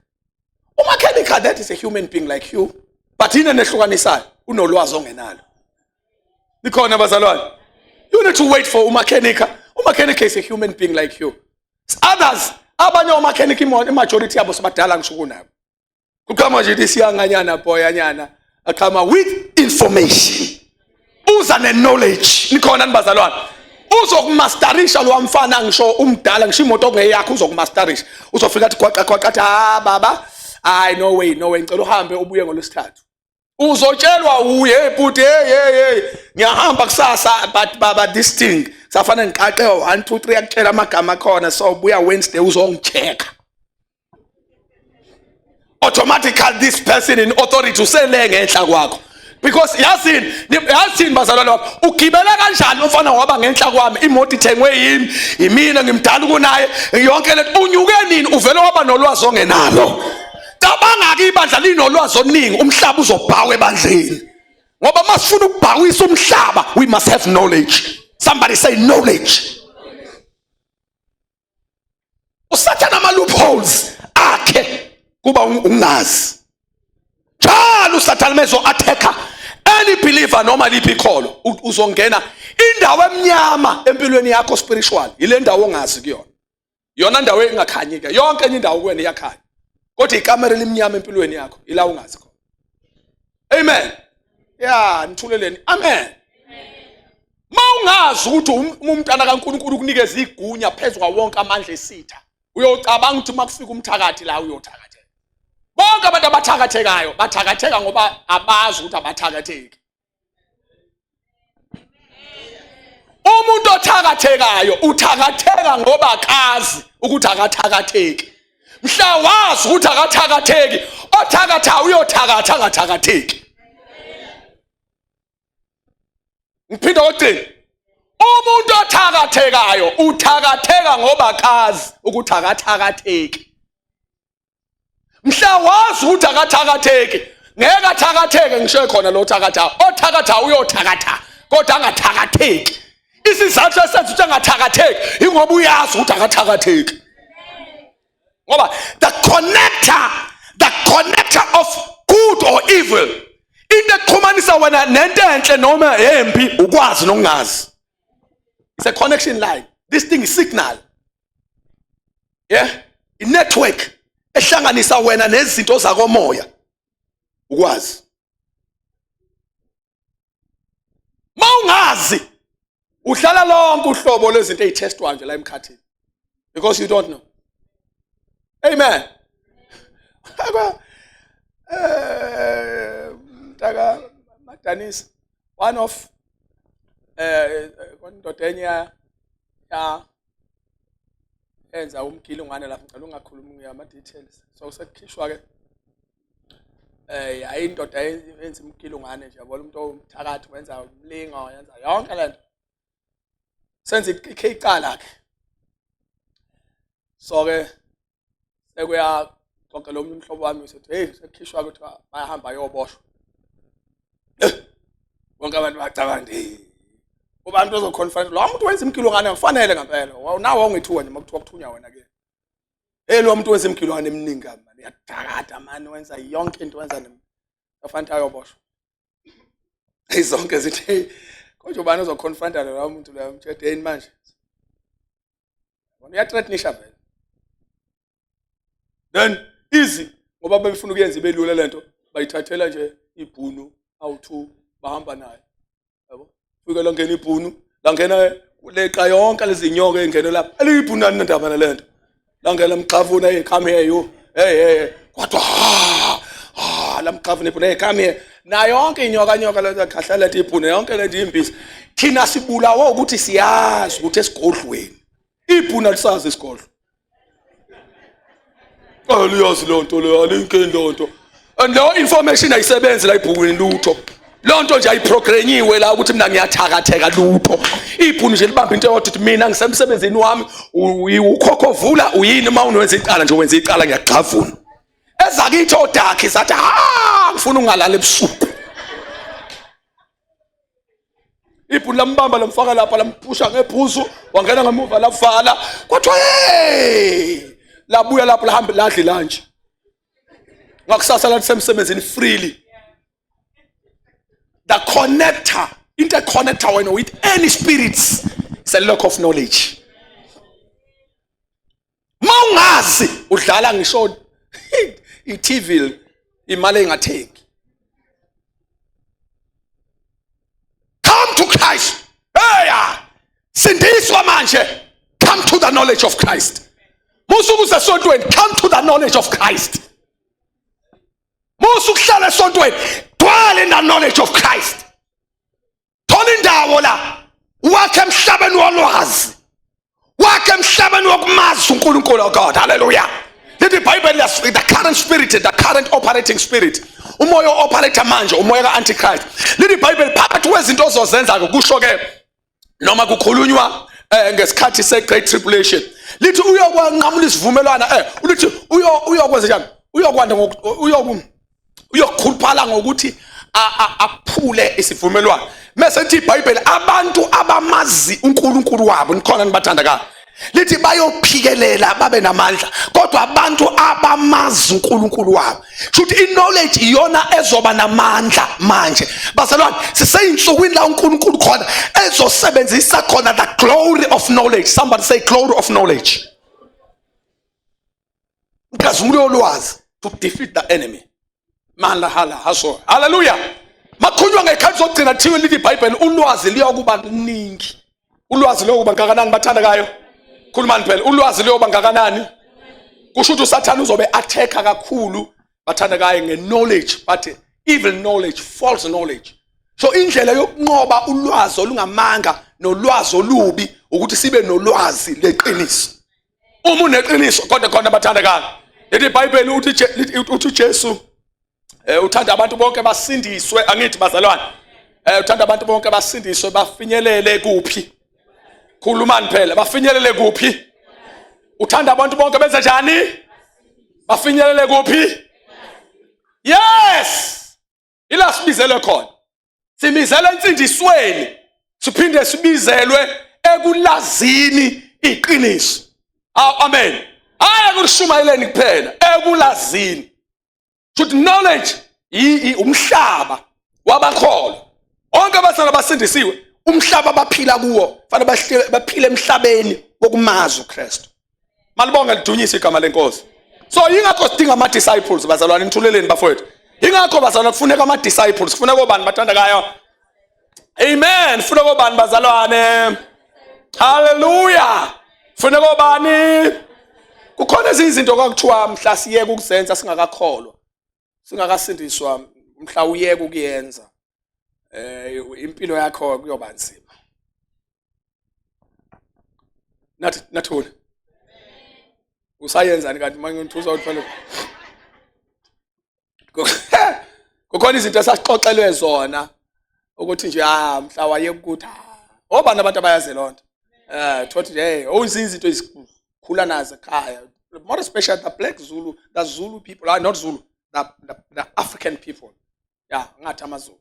Umechanic, that is a human being like you, but yini enehlukanisayo? Unolwazi ongenalo. Nikhona, bazalwane? You need to wait for umechanic. Umechanic is a human being like you. Others, abanye omechanic, imajority yabo sebadala ngisho kunabo. Kuqhama nje isiyanganyana boyanyana, aqhama with information, uza ne-knowledge. Nikhona nibazalwane? Uzokumasterisha lo mfana, ngisho umdala, ngisho imoto okungeyakho, uzokumasterisha. Uzofika athi gwaqa gwaqa, athi, "Ah baba, hayi, no way, no way, ngicela uhambe ubuye ngolwesithathu." Uzotshelwa uye, "Hey bhuti, hey, hey, hey, ngiyahamba kusasa, but baba, this thing safana ngiqaqe 1 2 3," akutshela amagama akhona, "So buya Wednesday uzongichecka." Automatically this person in authority usele ngenhla kwakho. Because yazini, yazini bazalwane bami, ugibela kanjani umfana waba ngenhla kwami, imoto ithengwe yimi, yimina ngimdala kunaye, yonke lento. Unyuke nini uvele waba nolwazi ongenalo? Cabanga-ke ibandla linolwazi oluningi, umhlaba uzobhawa ebandleni. Ngoba masifuna ukubhawisa umhlaba, we must have knowledge. Somebody say knowledge. Usathana ama loopholes akhe kuba ungazi. Njalo usathana mezo attacka any believer noma liphi ikholo, uzongena indawo emnyama empilweni yakho spiritual, ile ndawo ongazi kuyona. Yona ndawo engakhanyi ke, yonke enye indawo kuwena iyakhanya. Kodwa ikamera elimnyama empilweni yakho ila ungazi khona. Amen. Yeah, nithuleleni. Amen. Mawungazi ukuthi umntana kaNkulunkulu ukunikeza igunya phezu kwawo wonke amandla esitha, uyocabanga ukuthi makufika umthakathi la uyothakatheka. Bonke abantu abathakathekayo bathakatheka ngoba abazi ukuthi abathakatheki. Umuntu othakathekayo uthakatheka ngoba akazi ukuthi akathakatheki. Mhla wazi ukuthi akathakatheki, othakatha uyothakatha angathakatheki. Ngiphinda kokugcina, umuntu othakathekayo uthakatheka ngoba akazi ukuthi akathakatheki. Mhla wazi ukuthi akathakatheki, ngeke athakatheke ngisho khona lo thakatha. Othakatha uyothakatha kodwa angathakatheki. Isizathu esenza ukuthi angathakatheki ingoba uyazi ukuthi akathakatheki. Ngoba the connector of good or evil, into exhumanisa wena nento enhle noma embi, ukwazi nokungazi. It's a connection line. This thing is signal. Yeah, i-network ehlanganisa wena nezinto zakomoya, ukwazi. Mawungazi uhlala lonke uhlobo lwezinto ezithestwayo nje la emkhathini, because you don't know. Amen. Mntaka Madanisa, one of indoda enye ya enza umgilungwane lapho, ngicela ungakhulumi ngama details. So sekukhishwa ke hayi indoda yenza umgilungwane nje, yabona umuntu owumthakathi wenza umlingo, yenza yonke lento, senza ikhe icala ke. So ke sekuyaxoxela omunye umhlobo wami usethi hey, sekukhishwa ukuthi bayahamba ayoboshwa. Bonke abantu bacabanga hey, ubantu ozoconfront lo muntu wenza imgilungwane kufanele ngempela nawe awungethuka nje makuthiwa kuthunywa wena ke. Hey, lo muntu wenza imgilungwane eminingi mani, uyadakada mani, wenza yonke into, wenza afanele ayoboshwa. Hey, zonke zithi hey, konje ubani ozoconfronta lo muntu lo mtshedeni manje? Uyathreatenisha vele. Then easy, ngoba bebefuna ukuyenza ibe lula lento, bayithathela nje ibhunu awu2 bahamba naye. Yabo? Fika langena ibhunu, langena leqa yonke lezi nyoka engene lapha. Aliyibhunu nani ndaba nalento. Langena mxavuna, hey come here you. Hey hey, kodwa ha lamxavuna ibhunu, hey come here. Na yonke inyoka nyoka lento khahla lento ibhunu yonke lento imbiza. Thina sibulawa ukuthi siyazi ukuthi esigodlweni. Ibhunu alisazi isigodlo. Aliyazi leyo nto leyo, alinkeni leyo nto. And leyo information ayisebenzi la ibhukwini lutho. Leyo nto nje ayiprogrammiwe la ukuthi mina ngiyathakatheka lutho. Ibhunu nje libamba into eyodwa ukuthi mina ngisemsebenzini wami, ukhokhovula uyini uma unwenza icala nje wenza icala ngiyagxavuna. Ezakithi odakhi zathi ha ngifuna ungalala ebusuku. Ibhunu lambamba lamfaka lapha lamphusha ngebhuzu, wangena ngemuva lavala, kwathiwa hey, labuya lapho lahambe ladla ilantshi. Ngakusasa lathi semsebenzini freely. The connector, interconnector wena with any spirits is a lack of knowledge. Mawungazi udlala ngisho i-TV imali engathengi. Come to Christ. Hey, sindiswa manje. Come to the knowledge of Christ. Musu kusesontweni, come to the knowledge of Christ. Musu kuhlala esontweni, dwell in the knowledge of Christ. Thola indawo la wakhe emhlabeni wolwazi, wakhe emhlabeni wokumazi uNkulunkulu. Oh God, hallelujah. Lithi iBhayibheli, the current spirit, the current operating spirit. Umoya o-operate manje umoya ka-antichrist. Lithi iBhayibheli phakathi kwezinto ozozenza-ke, kusho-ke noma kukhulunywa ngesikhathi se-Great Tribulation, lithi uyokwanqamula isivumelwano, ulithi uyokwenza njani? Uyokwanda uyokhuluphala ngokuthi aphule isivumelwano. Mese lithi iBhayibheli abantu abamazi uNkulunkulu wabo, nikhona nibathandakayo, lithi bayophikelela babe namandla, kodwa abantu abamazi uNkulunkulu wabo, shuthi i-knowledge iyona ezoba namandla manje. Bazalwane, siseyinsukwini la uNkulunkulu khona ezosebenzisa khona the glory of knowledge. Somebody say glory of knowledge. Inkazimulo yolwazi to defeat the enemy. Mandla hala haso. Hallelujah. Makhulunywa ngekhathi zokugcina, thiwe lithi iBhayibheli ulwazi liyokuba luningi. Ulwazi liyokuba ngakanani bathandakayo? Khulumani phela, ulwazi liyoba ngakanani? Kusho ukuthi uSathane uzobe attack kakhulu bathandakayo nge-knowledge, but evil knowledge, false knowledge. So indlela yokunqoba ulwazi olungamanga nolwazi olubi ukuthi sibe nolwazi leqiniso. Uma uneqiniso kodwa khona bathandekayo, lithi iBhayibheli uthi uJesu uthanda abantu bonke basindiswe, angithi bazalwane, uthanda abantu bonke basindiswe, bafinyelele kuphi? Khulumani phela, bafinyelele kuphi? Uthanda abantu bonke benze njani? Bafinyelele kuphi? Yes, ila sibizelwe khona, sibizelwe ensindisweni, siphinde sibizelwe ekulazini iqiniso. Aw, amen. Hayi akulishumayeleni kuphela, ekulazini. Futhi knowledge umhlaba wabakholwa onke abasala basindisiwe, umhlaba abaphila kuwo fanele baphile emhlabeni wokumazi uKristu. Malibonge lidunyise igama lenkosi. So yingakho sidinga ama disciples bazalwane, nithuleleni bafowethu. Yingakho bazalwane kufuneka ama disciples, kufuneka obani bathandekayo. Amen. Kufuneka obani bazalwane. Hallelujah. Kufuneka obani. Kukhona ezinye izinto kwakuthiwa mhla siyeke ukuzenza singakakholwa, singakasindiswa, mhla uyeke ukuyenza impilo yakho kuyoba nzima. Nathi nathula. Usayenzani kanti manje ngithusa ukuthi phela kukhona izinto esasixoxelwe zona ukuthi nje mhla waye ukuthi obani abantu abayazi lonto. Thothi nje hey, ozinye izinto ezikhula nazo ekhaya, more especially the black Zulu, the Zulu people, not Zulu, the African people. Yeah, ngathi amaZulu.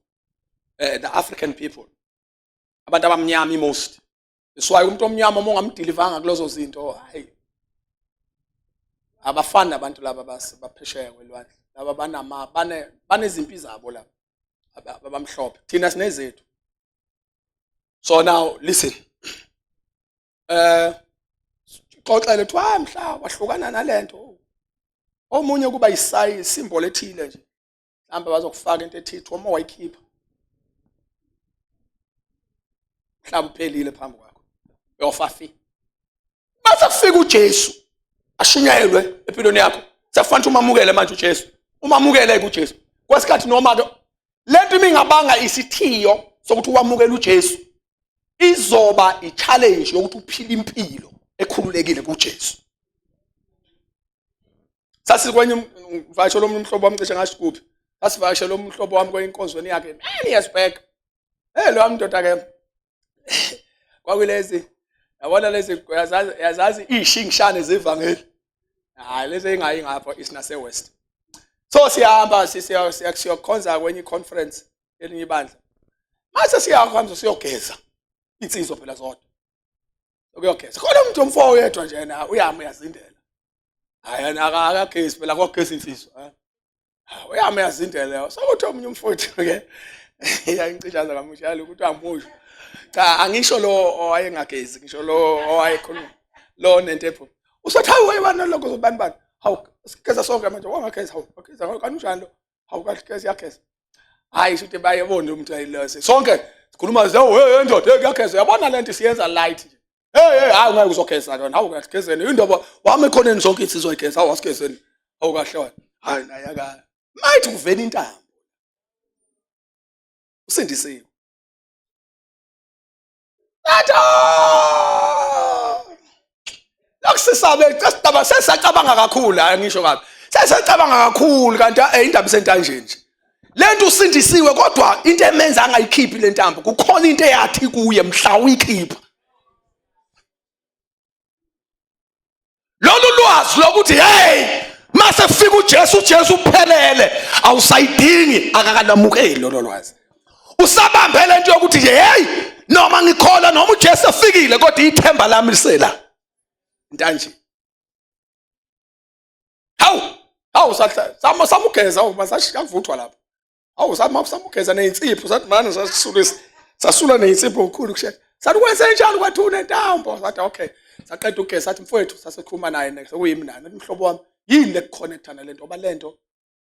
The African people. Abantu abamnyama most. Iswaye umuntu omnyama uma ungamdilivanga kulezo zinto, hayi. Abafani nabantu laba baphesheya kwelwandle. Laba banezimpi zabo laba. Abamhlophe. Thina sinezethu. So now listen. Xoxele kuthiwa mhla wahlukana nalento. Omunye kuba yisymbol ethile nje. Mhlawumbe bazokufaka into ethithi uma wayikhipha. Mhlawumbe uphelile phambi kwakho. Uyofa fi. Bese kufika uJesu ashunyayelwe empilweni yakho. Sekufanele umamukele manje uJesu. Umamukele ke uJesu. Kwesikhathi noma ke lento imingabanga isithiyo sokuthi wamukele uJesu, izoba i-challenge yokuthi uphile impilo ekhululekile kuJesu. Sasikwenye mvakasho lomunye umhlobo wami, cishe ngasho kuphi. Sasivakashela umhlobo wami kwenye inkonzweni yakhe many years back. Lo wami ndoda ke kwakulezi, yabona lezi, yazazi ishingishane zevangeli. Hayi lezi engayi ngapha isinase West. So siyahamba siyokhonza kwenye conference elinye ibandla. Mase siyahamba siyogeza insizwa phela zodwa. Ukuyogeza. Khona umuntu omfo yedwa nje yena uyama uyazindela. Hayi yena akagezi phela, kwageza insizwa. Uyama uyazindela. Sokuthi omunye umfowethu ke yayicishaza kamushali ukuthi amusho. Cha, angisho lo owayengagezi, ngisho lo owayekhuluma lo nento ephu. Usothi hawu wena lokho bani bani. Hawu sigeza sonke manje wangageza, hawu wageza kanjani lo? Hawu kahle geza yageza. Hayi shuthi bayebona umuntu ayilose. Sonke sikhuluma nje, hey ndoda, hey kuyageza. Uyabona lento siyenza light nje. Hey hey, hayi ngeke uzogeza lona. Hawu kahle indaba wami ekhoneni zonke insizwa igeza, hawu asigezeni. Hawu kahle wena. Hayi naye aka. Mayithi kuvela intambo. Usindisiwe. Thatha! Lokusisabe sesicabanga sesacabanga kakhulu, hayi ngisho kabi. Sesacabanga kakhulu kanti indaba isentanjeni nje. Lento usindisiwe kodwa into emenza angayikhiphi lentambo kukhona into eyathi kuye mhla uyikhipha. Lolu lwazi lokuthi hey mase kufika uJesu uJesu uphelele awusayidingi akakalamukeli lolo lwazi. Usabambe lento yokuthi nje hey noma ngikholwa noma uJesu efikile kodwa ithemba lami lisela. Ntanje. Hawu, hawu sahla samugeza hawu masashavuthwa lapha. Hawu sama samugeza nezinsipho sathi manje sasisulisa. Sasula nezinsipho ngokukhulu kushesha. Sathi kwenze njani kwathi unentambo. Sathi okay. Saqeda ukugeza sathi mfowethu sasekhuluma naye next sekuyimi naye. Ngathi mhlobo wami yini le kuconnecta nalento ngoba lento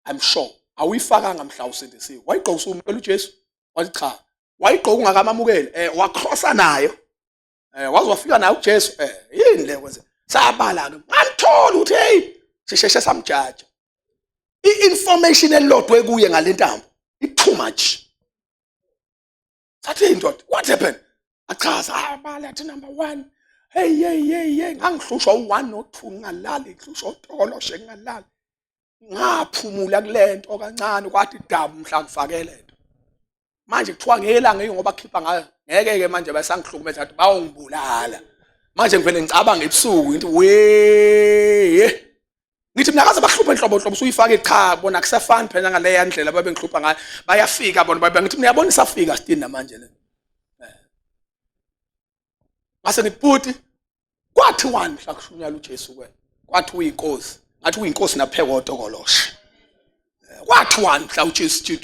I'm sure awuyifakanga mhla usindisiwe. Wayigqoka usumukela uJesu. Wathi cha. Wayigqoka ungakamamukeli. Eh wacrossa nayo. Eh waze wafika naye uJesu eh yini le kwenze sabala ke ngamthola ukuthi hey sisheshe samjaja i-information elodwe kuye ngalentambo i too much sathi indoda what happened achaza abala athi number 1 hey hey hey hey ngangihlushwa u1 no2 ngingalali ngihlushwa utokoloshe ngingalali ngaphumula kulento kancane kwathi dabu mhla ngifake lento manje kuthiwa ngelanga ngoba khipha ngayo ngeke ke manje basangihlukumeza ngathi bawongibulala manje ngivele ngicabanga ebusuku ngithi we ngithi mina kaze bahluphe nhlobo nhlobo usuyifake cha bona kusafani phela ngaleya ndlela babengihlupha ngayo bayafika bona babe ngithi mina yabona isafika still namanje le ngase ngibhuti kwathi wani mhla kushunyala uJesu kwena kwathi uyinkosi ngathi uyinkosi napheko otokoloshe kwathi wani mhla uJesu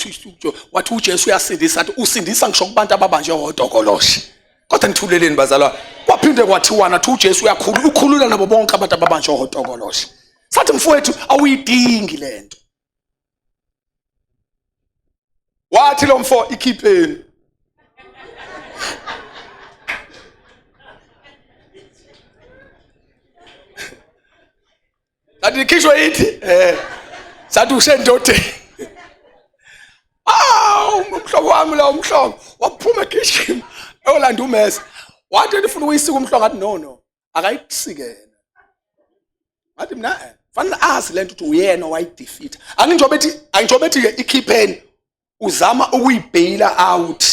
wathi uJesu uyasindisa athi usindisa ngisho kubantu ababanjwe otokoloshe kodwa nithuleleni bazalwa kwaphinde kwathiwana athi uJesu uyakhulula ukhulula nabo bonke abantu ababanjwe otokoloshe sathi mfowethu awuyidingi lento wathi lo mfo ikhipheni sathi ikhishwe ithi eh sathi usendodeni ah umhlobo wami la umhlobo waphuma egijima eyolanda umese wathi ndifuna ukuyisika umhlobo ngathi no no akayisike yena ngathi mina eh, fanele azi lento ukuthi uyena owayidefeat anginjobe ethi anginjobe ethi ke ikhipheni uzama ukuyibheyila out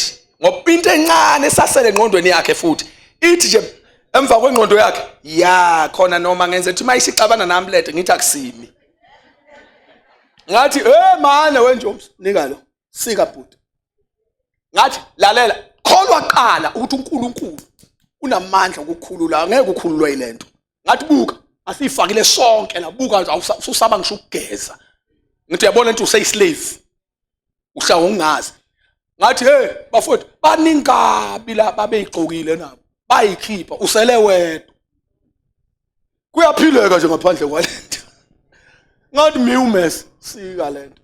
ngoba into encane esasele engqondweni yakhe futhi ithi nje emva kwengqondo yakhe ya khona noma ngenze ukuthi uma isixabana nami lento ngithi akusimi ngathi hey mane wenjoms nika lo sika bhuti ngathi lalela kholwa qala ukuthi uNkulunkulu unamandla okukhulula ngeke ukhululwe yilento ngathi buka asiyifakile sonke la buka ususaba ngisho ukugeza ngithi uyabona into useyislave uhlala ungazi ngathi hey bafowethu baningi kabi la babeyigqokile nabo bayikhipha usele wedwa kuyaphileka nje ngaphandle kwalento ngathi miwumes sika lento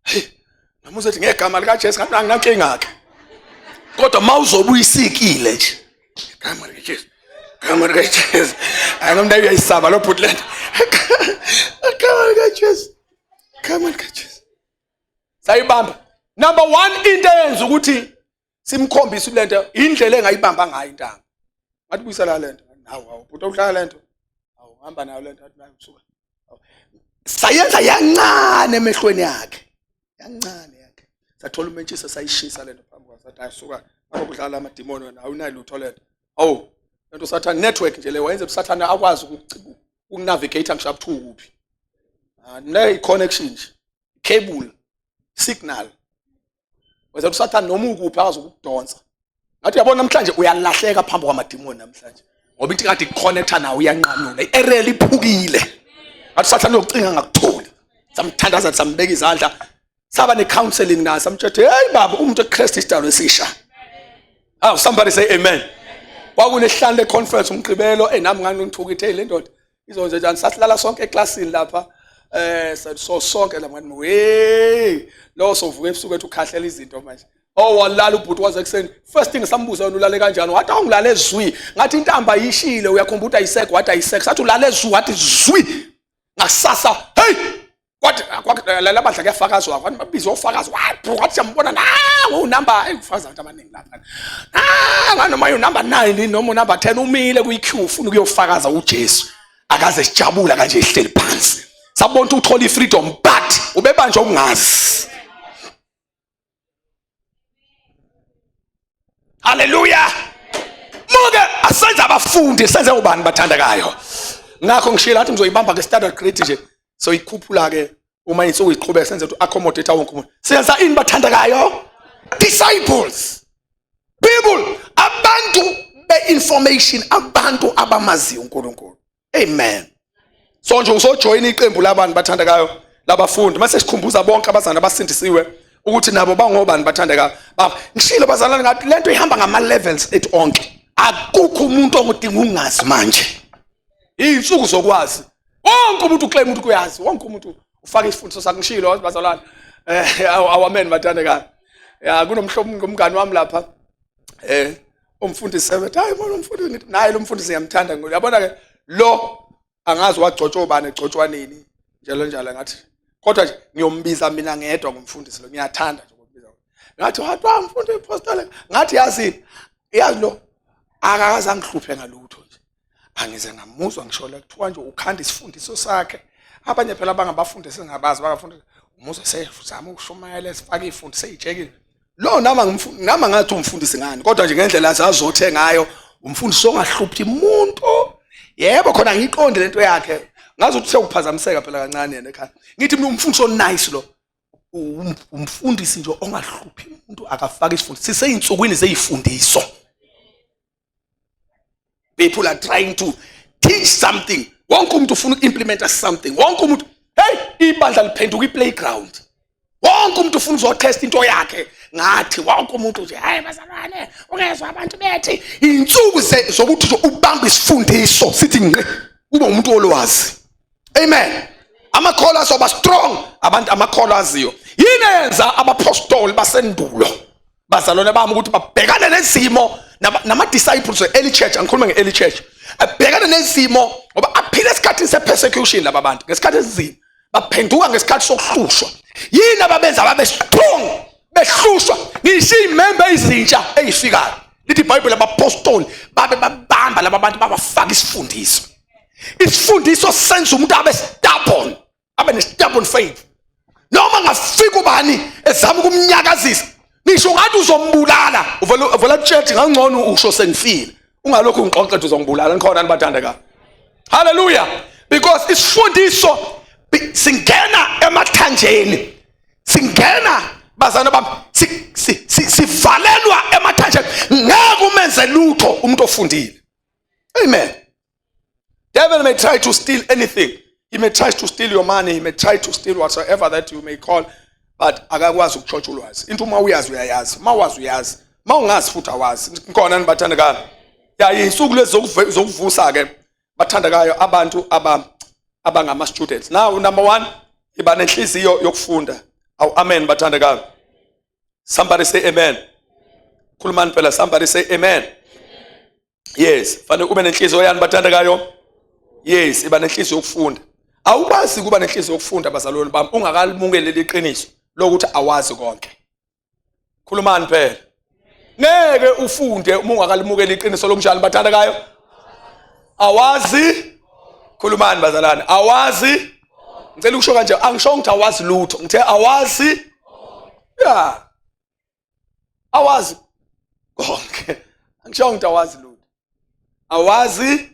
hey noma uzothi ngegama likaJesu ngathi anginankinga ke kodwa uma uzobe uyisikile nje igama likaJesu igama likaJesu hayi nomntu uyayisaba lo bhuti lento igama likaJesu igama likaJesu sayibamba number 1 into eyenza ukuthi simkhombise lento indlela engayibamba ngayo intanga ngathi buyisela lento nawu awu bhuti udlala lento awu hamba nayo lento ngathi nayo suka sayenza yancane emehlweni yakhe yancane yakhe sathola umentshisa sayishisa lento phambi kwakhe sathi ayisuka apho kudlala amadimoni wena awunayo lutho lento awu lento usathane network nje le wayenze usathane akwazi ukunavigate ngisho abuthu kuphi ah, ne connection nje cable signal wenza usathane noma ukuphi akwazi ukukudonsa ngathi uyabona namhlanje uyalahleka phambi kwamadimoni namhlanje ngoba into kade iconnecta nawe uyanqanyula i-erel iphukile ngathi usathane uyocinga ngakutholi samthandaza sambeka izandla saba ne-counseling naye samtshela hey baba umuntu eKristu isidalo esisha aw somebody say amen kwakunesihlanu le-conference umgqibelo enami ngangithuka ithe le ndoda izonje njani sasilala sonke eklasini lapha eh so sonke la mani we lo sovuka ebusuku ethi ukhahlela izinto manje oh walala ubhuti waze ekuseni first thing sambuza wena ulale kanjani wathi awungilale zwi ngathi intamba ayishile uyakhumbula ukuthi ayisekho wathi ayisekho sathi ulale zwi wathi zwi ngakusasa hey kwathi la bandla kuyafakazwa kwathi babize ofakazi wathi wathi siyambona nangu unumber eyi kufakaza abantu abaningi lapha nanga noma unumber 9 noma unumber 10 umile kwi-queue ufuna ukuyofakaza uJesu akaze sijabula kanje ehleli phansi Sabona ukuthi uthola ifreedom, but ubebanjwa ukungazi. Haleluya. Muke asenze abafundi, senze ubani bathandekayo. Ngakho ngishilo athi ngizoyibamba ke standard grade nje, soyikhuphula ke uma insuku iqhubeka, senze ukuthi accommodate wonke umuntu. Senza ini bathandekayo? Disciples, people, abantu be-information, abantu abamaziyo uNkulunkulu. Amen. So nje usojoyina iqembu labantu bathandekayo labafundi, mase sikhumbuza bonke abazalwane abasindisiwe ukuthi nabo bangobani bathandekayo. Baba, ngishilo bazalwane, ngathi lento ihamba ngama levels ethu onke. Akukho umuntu ongodinga ungazi manje. Izinsuku zokwazi, wonke umuntu uclaim ukuthi uyazi, wonke umuntu ufaka isifundiso sakhe. Ngishilo bazalwane, amen bathandekayo. Ya, kunomhlobo ngomngani wami lapha, umfundisi sebethi, hayi bona umfundisi, ngithi naye lo mfundisi ngiyamthanda. Uyabona ke lo, angazi wagcotshwa ubani, egcotshwa nini, njalo njalo. Ngathi kodwa nje ngiyombiza mina ngedwa ngumfundisi lo, ngiyathanda nje ukumbiza. Ngathi wathi mfundisi apostolic, ngathi yazi yazi lo akakaze angihluphe ngalutho nje, angize ngamuzwa ngisho la kuthiwa nje ukhanda isifundiso sakhe. Abanye phela abangabafundisi engabazi bangafundisi, umuzwa sezama ukushumayela, esifaka ifundiso eyitshekile lo. Nama ngathi umfundisi ngani, kodwa nje ngendlela azazothe ngayo, umfundisi ongahluphi umuntu. Yebo khona ngiyiqonde lento yakhe, ngazi ukuthi sekuphazamiseka phela kancane yena ekhaya. Ngithi mina umfundisi onice lo, umfundisi nje ongahluphi umuntu, akafaki isifundiso. Siseyinsukwini zeyifundiso, people are trying to teach something, wonke umuntu ufuna uku-implementa something, wonke umuntu, hey, ibandla liphenduka i-playground, wonke umuntu ufuna uzotest into yakhe. Ngathi wonke umuntu nje, hayi bazalwane, ungezwa abantu bethi insuku zokuthi nje ubambe isifundiso sithi ngqi, ube umuntu wolwazi. Amen. Amakholwa azoba strong, abantu amakholwa aziyo yini eyenza abapostoli basendulo, bazalwane bami, ukuthi babhekane nezimo nama-disciples e-early church. Angikhuluma nge-early church, abhekane nezimo ngoba aphila esikhathini se-persecution laba bantu, ngesikhathi esinzima, baphenduka ngesikhathi sokuhlushwa. Yini ababenza babe strong behlushwa? Ngisho iy'membe ezintsha ey'fikayo, lithi iBhayibheli abapostoli babe babamba laba bantu, babafaka isifundiso. Isifundiso senza umuntu abe stubborn, abe ne-stubborn faith, noma ngafika ubani ezama ukumnyakazisa, ngisho ngathi uzombulala, uvela uvela church ngangcono usho sengifile, ungalokhu ungixoxe ukuthi uzongibulala. Nikhona nibathandeka? Hallelujah. Because isifundiso singena emathanjeni, singena bazana bami, sivalelwa emathanjeni, ngeke umenze lutho umuntu ofundile. Amen. Devil may try to steal anything. He may try to steal your money, he may try to steal whatsoever that you may call, but akakwazi ukutshontsha ulwazi. Into uma uyazi uyayazi, uma wazi uyazi, uma ungazi futhi awazi. Ngikhona nibathandekayo? Ya, insuku lezi zokuvusa ke bathandekayo abantu aba abangama students. Now number 1, iba nenhliziyo yokufunda. Awu amen bathandekayo. Somebody say amen. Khulumani phela, somebody say amen. Yes, fanele ube nenhliziyo yani bathandekayo? Yes, iba nenhliziyo yokufunda. Awukwazi ukuba nenhliziyo yokufunda bazalwane bami ungakalimukeli liqiniso lokuthi awazi konke. Khulumani phela. Ngeke ufunde uma ungakalimukeli iqiniso lokunjani bathandekayo? Awazi. Khulumani bazalwane, awazi. Ngicela ukusho kanje, angisho ukuthi awazi lutho, ngithe awazi. Yeah. Awazi konke, angisho ukuthi awazi lutho, awazi.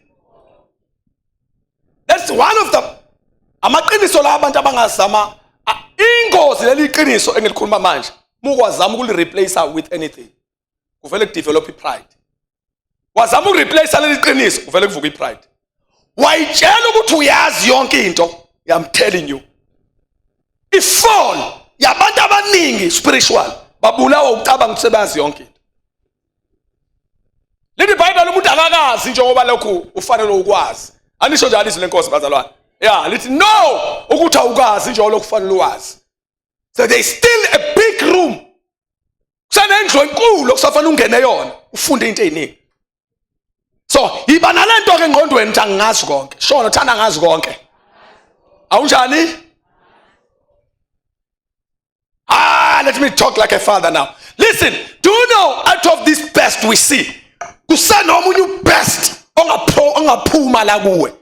That's one of the amaqiniso la abantu abangazama. Ingozi leli iqiniso engilikhuluma manje, mukwazama ukuli-replace with anything, kuvele kudevelop i-pride. Wazama ukureplace leli qiniso, kuvele kuvuka i-pride. Wayitshela ukuthi uyazi yonke into. I'm telling you, ifall yabantu abaningi spiritual, babulawa ucabanga ukuthi sebazi yonke into. Lithi iBhayibheli umuntu akakazi njengoba lokhu ufanele ukwazi. Anisho njalo izwi lenkosi bazalwane? Ya, lithi no, ukuthi awukazi njengoba lokhu ufanele uwazi. So there is still a big room, kusenendlu enkulu okusafanele ungene yona, ufunde into eziningi. So yiba nalento ke engqondweni ukuthi angingazi konke. Shona uthanda ngazi konke, awunjani? Ah, let me talk like a father now. Listen, do you know out of this best we see, kusenomunye ubest ongaphuma la kuwe.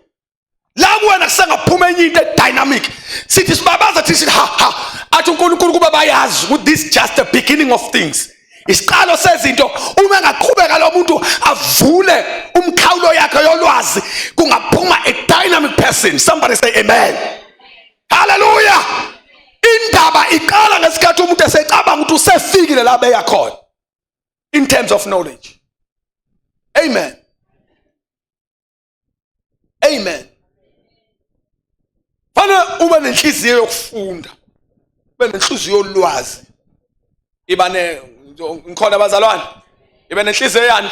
La kuwena kusengaphuma enye into dynamic. Sithi sibabaza thi sithi ha ha, athi uNkulunkulu kuba bayazi ukuthi this just the beginning of things, isiqalo sezinto. Uma engaqhubeka lo muntu avule umkhawulo yakhe yolwazi, kungaphuma a dynamic person. Somebody say amen. Haleluya. Indaba iqala ngesikhathi umuntu esecabanga ukuthi usefikile la beya khona in terms of knowledge. Amen, amen. Fanele ube nenhliziyo yokufunda, ube nenhliziyo yolwazi. Iba ne ngikhona bazalwane, ibe nenhliziyo yani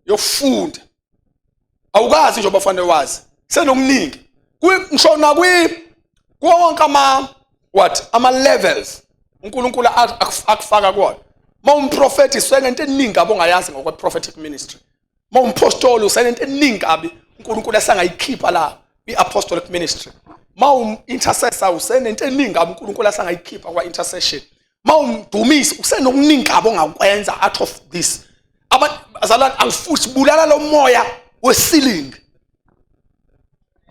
yokufunda. Awukazi nje obafanele wazi senokuningi, ngisho nakwi kuwo wonke ama what ama levels uNkulunkulu akufaka kuwona. Uma umprofethi usengento eningi kabi ongayazi ngokwe prophetic ministry. Uma umpostoli usenento eningi kabi uNkulunkulu asangayikhipha la kwi-apostolic ministry. Uma um-intercessor usenento eningi kabi uNkulunkulu asangayikhipha kwa-intercession. Uma umdumisi usenokuningi kabi ongakwenza out of this. Abantu bazalwane, angifuni sibulala lo moya we-ceiling.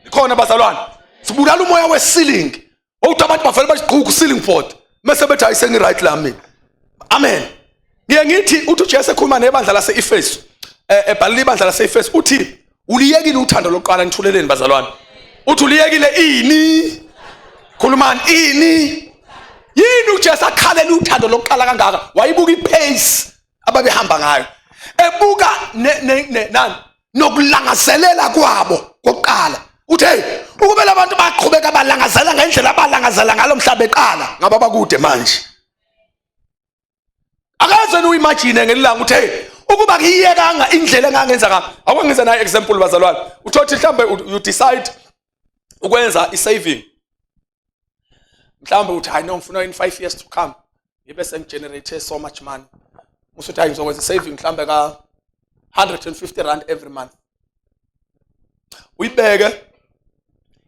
Ikhona bazalwane, sibulala umoya we-ceiling. Ukuthi abantu bavele basigquka ceiling board mase bethi hayi, sengi-right la mina. Amen. Ngiye ngithi uthi uJesu ekhuluma nebandla lase-Efesu, ebhalela ibandla lase-Efesu, uthi uliyekile uthando lokuqala. Nithuleleni bazalwane? Uthi uliyekile ini? Khulumani, ini? Yini uJesu akhalela uthando lokuqala kangaka? Wayibuka ipace ababehamba ngayo, ebuka nani nokulangazelela kwabo kokuqala. Uthi hey, ukube labantu baqhubeka balangazela ngendlela abalangazela ngalo mhlaba eqala, ngaba bakude manje. Akaze uimagine ngelilanga uthi hey, ukuba ngiyekanga indlela engangenza ngayo. Akwangize nayo example bazalwane, uthothi mhlambe you decide ukwenza i-saving, mhlawumbe uthi hayi no, ngifuna in 5 years to come ngibe sengigenerate so much money. Usuthi hayi, ngizokwenza i-saving mhlawumbe ka 150 rand every month, uyibeke.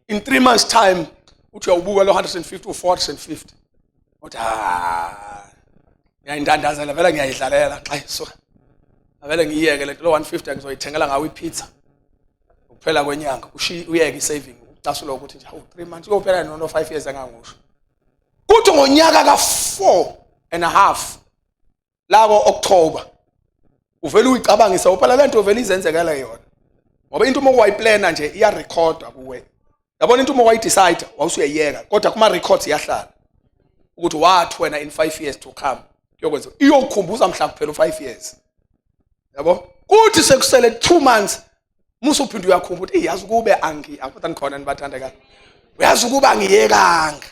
In 3 months time uthi uyawubuka lo 150 u450, uthi ah, ngiyayindandazela vele, ngiyayidlalela xa so avele ngiyiyeke lento, lo 150 ngizoyithengela ngawo ipizza ukuphela kwenyanga. Ushiye uyeke i-saving, ucasula ukuthi nje awu, 3 months kuyophela nono 5 years engangusho. Kuthi ngonyaka ka-4 and a half lako October uvele uyicabangisa phela lento, uvele izenzekele yona, ngoba into uma wayiplana nje iyarekhodwa kuwe. Yabona, into uma wayidecide wawusuyayiyeka, kodwa kuma records iyahlala ukuthi wathi wena in 5 years to come kuyokwenza, iyokukhumbuza mhla kuphela u5 years. Yabo, kuthi sekusele 2 months musu uphinde uyakhumbula ukuthi yazi kube angi akutani khona nibathanda kahle, uyazi ukuba angiyekanga.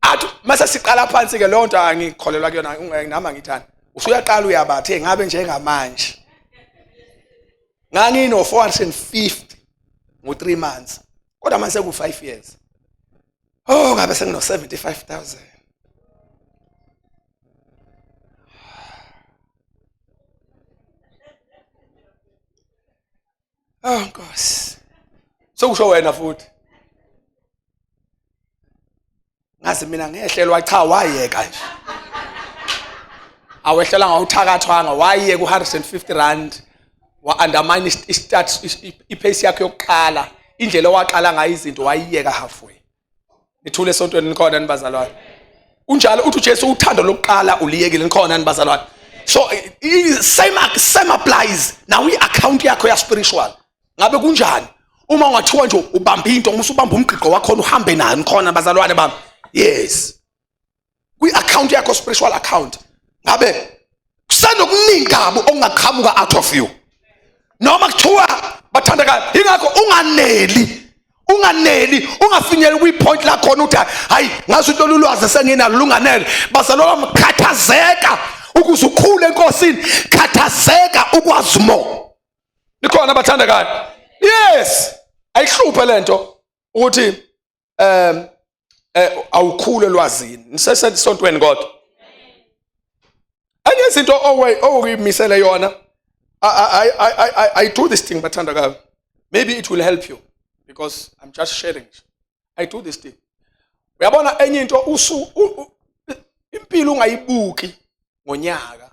Athi mase siqala phansi ke leyo nto, angikholelwa kuyona nami, angithandi. Usuyaqala uyabathe ngabe njengamanje ngangino 450 ngo 3 months, kodwa manje seku 5 years, oh, ngabe sengino 75,000. Oh Nkosi, sokusho wena futhi ngazi mina ngehlelwa. Cha, wayeka nje, awehlela ngawuthakathwanga, wayeka u-150 rand, wa-undermine i-start, ipace yakho yokuqala, indlela owaqala ngayo izinto wayiyeka halfway. Nithule esontweni, nikhona nibazalwane? Kunjalo. Uthi uJesu uthando lokuqala uliyekile. Nikhona nibazalwane? So same applies now i-account yakho ya spiritual. Ngabe kunjani uma ungathiwa nje ubamba into, uma usubamba umgqiqo wakhona uhambe nayo? Nikhona bazalwane bami? Yes, kwi-account yakho, spiritual account, ngabe kusenokuningi kabi okungaqhamuka out of you noma kuthiwa bathandekayo. Ingakho unganeli, unganeli, ungafinyeli kwi-point lakhona uthi hayi, ngazi ukuthi lolu lwazi senginalo lunganele. Bazalwane bami, khathazeka ukuze ukhule enkosini, khathazeka ukwazi more. Nikhona bathandekayo? Yes, ayihluphe lento ukuthi awukhule elwazini. Nisesesontweni? Kodwa enye izinto owuyimisele yona, I do this thing bathandekayo, maybe it will help you because I'm just sharing. I do this thing. Uyabona enye into, usu impilo ungayibuki ngonyaka.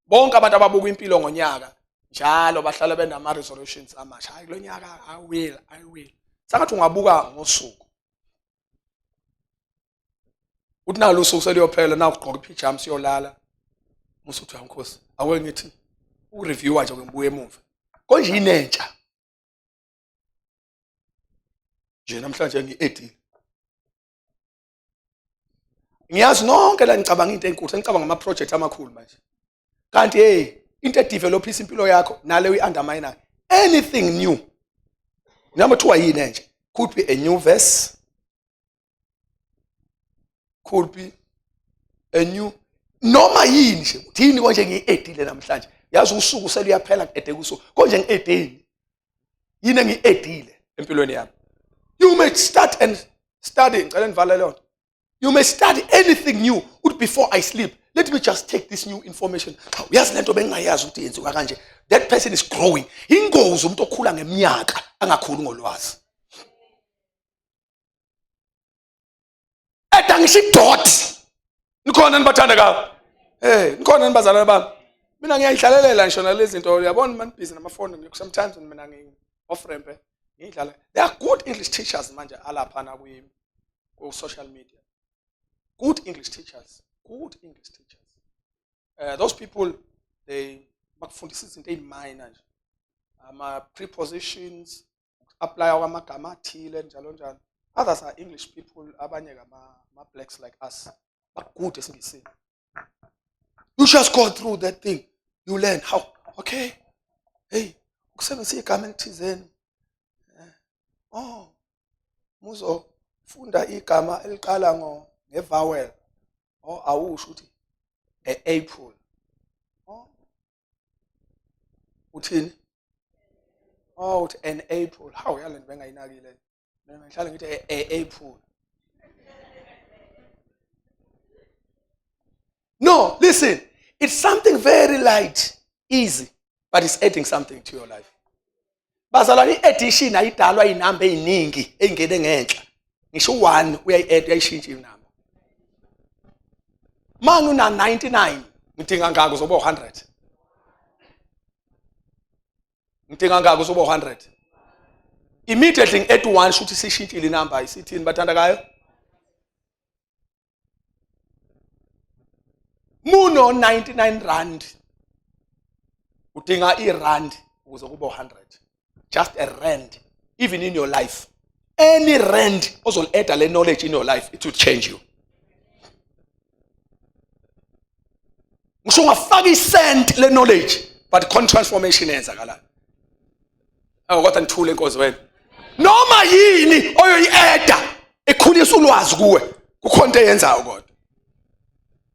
Bonke abantu ababuka impilo ngonyaka Njalo bahlala benama resolutions amasha. Hayi kulonyaka I will, I will. Sangathi ungabuka ngosuku. Uthi nalo usuku seliyophela na ugqoka iphijama siyolala. Musa uthi nkosi, ake ngithi ukureviewa nje ngibuye emuva. Konje inentsha. Nje namhlanje ngi-edile. Ngiyazi nonke la ngicabanga into enkulu, sengicabanga ama project amakhulu manje. Kanti hey, into edevelopisa impilo yakho nale uyi-undermine anything new. Noma kuthiwa yini enje? Could be a new verse. Could be a new noma yini nje uthini konje ngiyi-edile namhlanje yazi usuku seluyaphela ku-ede kusuku konje ngi-edeni yini engiyi-edile empilweni yami you may start and study ngicela nivale leyo nto you may study anything new uthi before I sleep let me just take this new information uyazi lento bengingayazi ukuthi yenziwa kanje that person is growing ingozi umuntu okhula ngeminyaka angakhuli ngolwazi eda ngisho idot nikhona nibathanda kabi hey nikhona nibazalwane bami mina ngiyayidlalelela ngisho nalezi zinto uyabona mani busy namafoni sometimes mina ngi off ramp ngiyidlala there are good English teachers manje alaphana kwi ku social media good English teachers good English teachers those people they bakufundisa izinto eziminor nje ama prepositions apply kwamagama athile njalo njalo others are English people abanye ngama blacks like us bakude esingisini you just go through that thing you learn how okay hey ukusebenzisa igama elithizeni oh muzofunda igama eliqala ngo ngevowel oh awusho ukuthi a apple oh uthini oh uthi an apple how yale nto bengayinakile mina ngihlale ngithi a apple no listen it's something very light easy but it's adding something to your life bazalwane i-addition ayidalwa inamba eziningi engene ngenhla ngisho u-1 uyayi-add uyayishintsha inamba manje una 99 ngidinga ngako uzoba 100 ngidinga ngako uzoba 100 immediately ngi-add 1 shuthi sishintshile inamba isithini bathandakayo muno 99 rand udinga irand ukuze kube 100 just a rand even in your life any rand ozol-adda le knowledge in your life it will change you ngisho ungafaka isent le knowledge but khona transformation eyenzakalayo awu kodwa nithule inkosi wena noma yini oyoyi-eda ekhulisa ulwazi kuwe kukhona into eyenzayo kodwa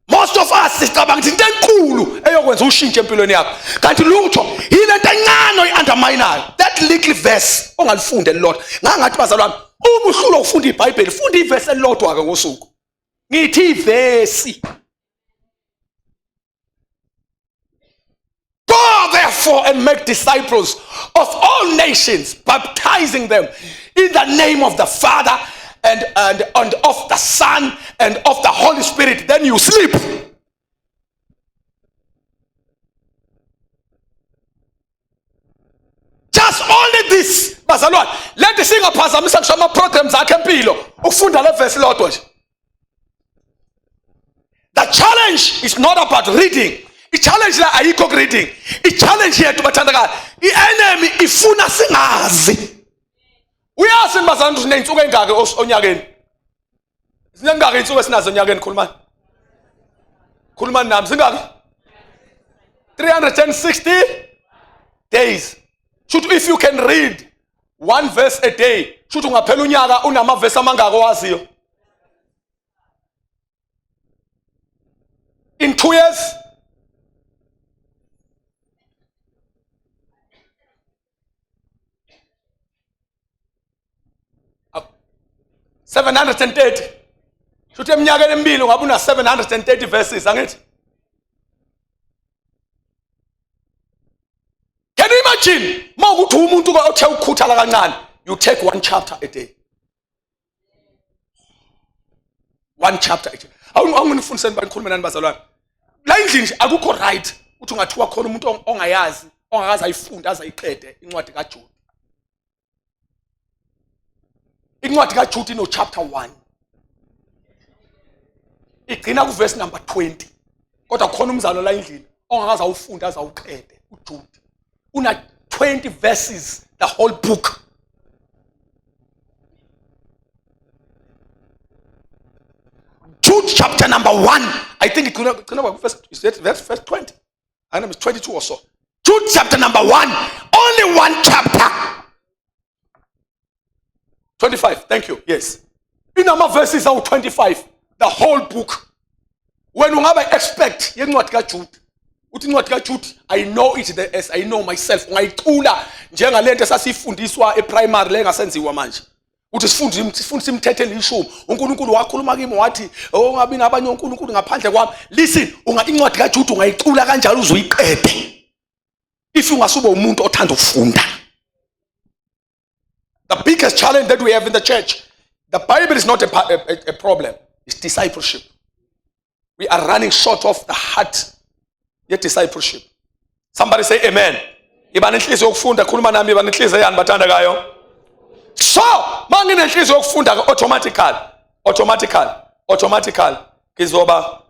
most of us sicabanga ukuthi into enkulu eyokwenza ushintshe empilweni yakho kanti lutho yile nto encane oyi-underminayo that little verse ongalifundi elilodwa ngangathi bazalwane uma uhlulwa ukufunda ibhayibheli funda ivesi elilodwa-ke ngosuku ngithi ivesi Go therefore and make disciples of all nations, baptizing them in the name of the Father and, and, and of the Son and of the Holy Spirit. Then you sleep. Just only this bazalwane lento singaphazamisa ngisho ama-programs akhe empilo ukufunda le vesi lodwa nje the challenge is not about reading i-challenge la ayikho ku-reading i-challenge yethu bathandakayo i-enemy ifuna singazi uyazi bazalwane ukuthi siney'nsuku ey'ngaki onyakeni Zingaki insuku esinazo onyakeni khulumani? Khulumani nami zingaki? 360 days. Should if you can read one verse a day, should ungaphela unyaka unamavesi amangaki owaziyo? In 2 years 730 shuthi eminyakeni emibili ungabe una 730 verses angithi can you imagine uma ukuthi umuntu othe ukukhuthala kancane you take one chapter a day one chapter a day awunginifundiseni banikhulume nani bazalwane la endlini nje akukho right ukuthi ungathiwa khona umuntu ongayazi ongakaze ayifunde aze ayiqede incwadi kaJude. Incwadi kaJude ino chapter 1. Igcina kuverse number 20. Kodwa khona umzalo la endlini ongakaze awufunde aze awuqede uJude. Una 20 verses the whole book. Jude chapter number 1. I think igcina igcina verse is that verse 20. I know it's 22 or so. Jude chapter number 1. Only one chapter. 25. Thank you. Yes. Inama verses awu 25. The whole book. Wena ungaba expect yencwadi kaJude. Uthi incwadi kaJude I know it the, as I know myself. Ungayicula njengalento esasifundiswa eprimary le engasenziwa manje. Uthi sifunde sifundise imithetho elishumi. uNkulunkulu wakhuluma kimi wathi ongabi nabanye onkulunkulu ngaphandle kwami. Listen, unga incwadi kaJude ungayicula kanjalo uzoyiqede. If ungasube umuntu othanda ukufunda. The biggest challenge that we have in the church, the Bible is not a, a, a problem, it's discipleship. We are running short of the heart ye-discipleship. Somebody say amen. Iba nenhliziyo yokufunda, khuluma nami, iba nenhliziyo yani bathandekayo. So, manginenhliziyo yokufunda automatically, automatically, automatically ngizoba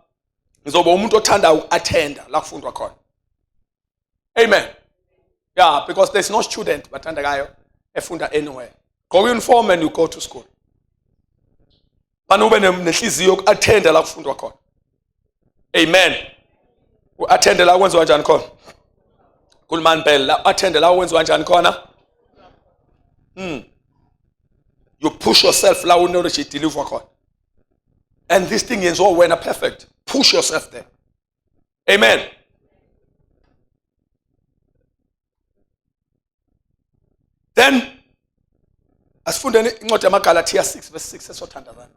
ngizoba umuntu othanda uku-attenda la kufundwa khona. Amen. Yeah, because there's no student bathandekayo efunda anywhere. Go uniform and you go to school. Bani ube nenhliziyo yoku-attenda la kufundwa khona. Amen. U-attende la kwenziwa njani khona? Khulumani phela la attende la kwenziwa njani khona? You push yourself la knowledge ideliver khona. And this thing yenziwa wena perfect. Push yourself there. Amen. Then asifundeni incwadi yamaGalathiya 6 verse 6 esothandazana.